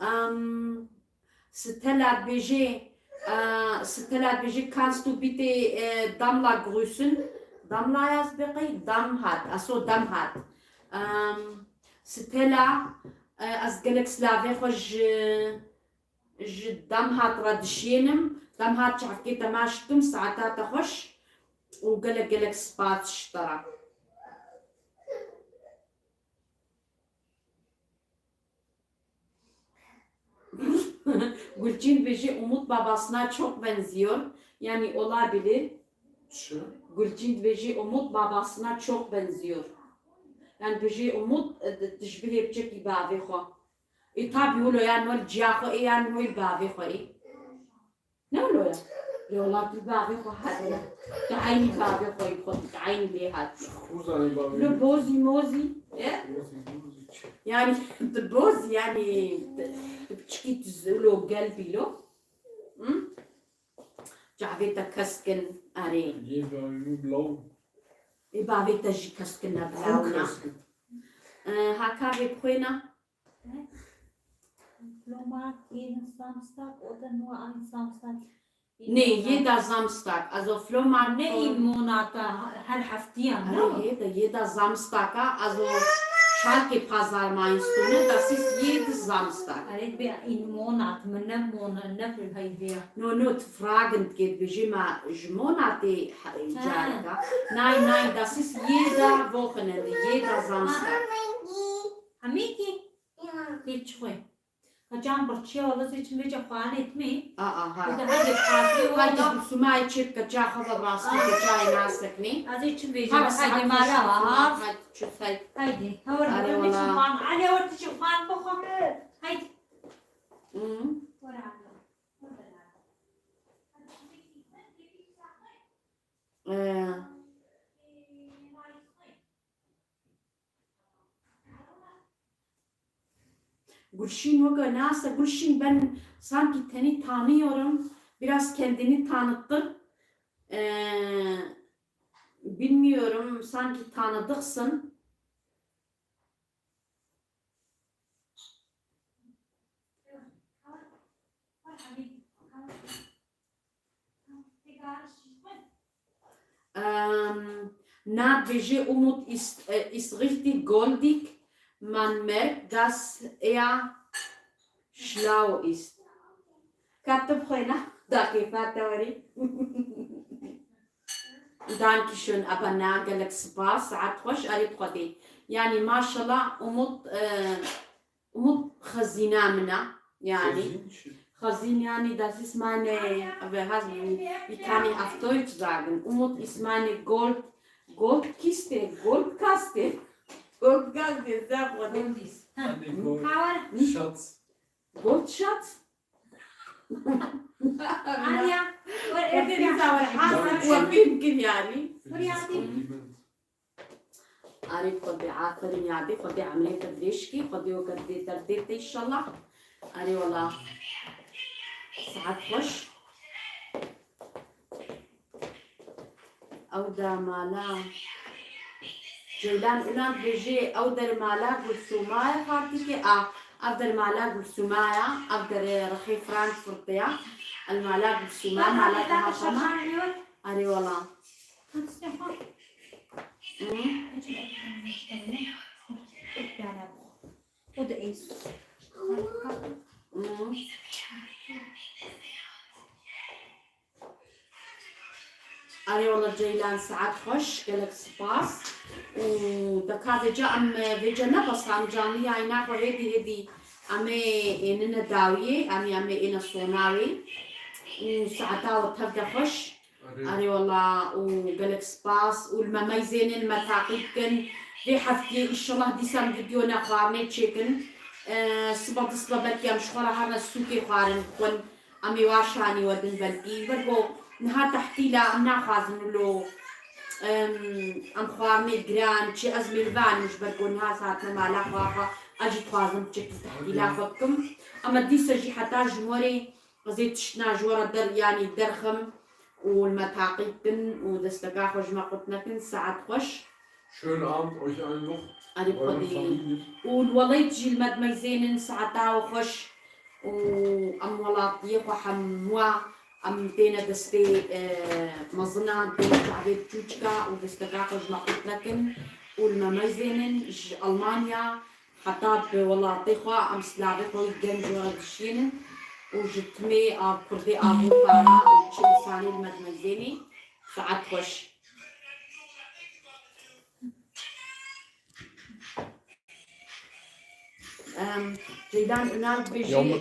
Em, Stella dibêje, e, Stella dibêje, kannst du bitte, e, Damla grüßen? Damla ya ez bê qey Dam hat, aso Dam hat. Em, Stella, e, ez gelek silavê xwe ji, ji Dam hat re dişênim. Dam hat çavkê te maş dikim, saeta te xweş û gelek gelek spas ji te re. Gülçin dibêje Umut babasına çok benziyor. Yani olabilir. Çi? Gülçin dibêje Umut babasına çok benziyor. Yani dibêje Umut, e, di-, dişbihê biçekî bavê xwe. E, tabi wilo yan wil ciya xwe, e, yan wil bavê xwe, e. Ne wilo ya? Lê wela tu bavê xwe hebe. Tu eynî bavê xwe yî xwe, tu eynî lê hat. Xuzanê bavê. Lo bozî mozî, e? Bozî mozî çi? Yani tu bozî yani tu, tu piçikî tu zilo gel bîlo. Hı? Çavê te kesk in, erê. Yê bavê min bilaw. Ê bavê te jî kesk in ne bilaw na. Kesk in. E, ha kavê bixwêna. Flohmarkt jeden Samstag oder nur an Samstag? Nee, jeder Samstag. Also Flohmarkt. Ne, in Monat, her heftiya, Erê, jeder, jeder Samstag, also Schalke Pazar meinst du, ne? Das ist jeden Samstag. Erê, in Monat, min ne Monat, ne fil heybiya. No, no, tu Fragen geht, bêjî me ji Monatê careka. Nein, nein, das ist jeder Wochenende, jeder Samstag. Hemîkî? Kê çi xwe? Kaçan birçiya wala zê çim vêca xwarinê timî. A, a, ha. Hadi hadi xatirê Haydi wala. Gülsümay çek kaça xava rastı kaça nasekni. Ez ê çim vêca. Hadi mala ha. Haydi çöz haydi. Haydi. Hawar Hadi hadi wala. çim xwan. Ali hawar tu çim xwan bixwe. Haydi. Hı. Ee, Gülşin Hoca nasıl? Gülşin, ben sanki seni tanıyorum. Biraz kendini tanıttın. Ee, bilmiyorum, sanki tanıdıksın. Ähm, na, dibêje Umut ist, äh, ist richtig goldig. Man merkt, dass er schlau ist. Katib xwe na, dakê fate werî. Dankeschön, aber na, gelek spas, saet xweş, erê bi Xwedê. Yani maşallah, Umut, e, Umut xezîna min e, yani. Xezîn çi? Xezîn yani, das ist meine, wie heißt, wie kann ich auf Deutsch sagen? Umut ist meine Gold, Goldkiste, Goldkaste. Goldkaste, sehr gut. Goldis. Ha. Hani gold, Hawar. Schatz. Goldschatz? Anja. Hepimiz var. Hazır. Yapayım ki yani. Huriyatî. Arê Xwedê, aferin yadê, Xwedê emrê te dirêj kî, Xwedê weke dê te dê te inşallah. Arê wala. Saet xweş. Ew da mala. Ceylan Ünal dibêje, ew der mala Gulsûma ye xartîkê. A, ev der mala Gulsûma ye, ev der rexê Frankfurt ye. El mala Gulsûma, mala daha xema. Arê wala. Hı. Hı. Arê wala Ceylan, saet xweş, gelek spas. Û deka vêca em vêca ne bes em canlı yayına xwe hêdî hêdî em ê ênine dawiyê, em ê em ê êne sonawê. Û saeta we tev de xweş. Arê wala û gelek spas û li me meyzênin, me taqîb kin. Vê heftiyê inşallah dîsa em video ne xwarinê çêkin. E, siba di siba belkî em ji xwe re herine sûkê xwarin bixwin. Em ê wa şanî we din belkî. Ji ber ku niha tehtîla em naxwazin wilo, em, em xwarinê giran çi ez mêrvan im ji ber ku niha ez hatime mala xwe xwe ez jî dixwazim piçekî tehtîla xwe bikim. Ama dîsa jî heta ji morê Ez ê tiştna ji we re der, yanî derxim û li me taqîb kin û desteka xwe ji me qut nekin. Saet xweş. Schönen Abend euch allen noch. Erê bi Eure Xwedê. Familie. Û li welayt jî li me di meyzênin saeta we xweş û em welatiyê xwe hemûa em têne destê, e, mezina, têne çavê çûçika û desteka xwe ji me qut nekin û li me meyzênin ji Almanya. Heta bi welatê xwe em silavê xwe yê genc we re dişînin û ji timê a kurdê a Avrupaya û çi însanê li me dimeyzênî. Saet xweş. Em, Ceylan Ünal dibêjî, Yalnız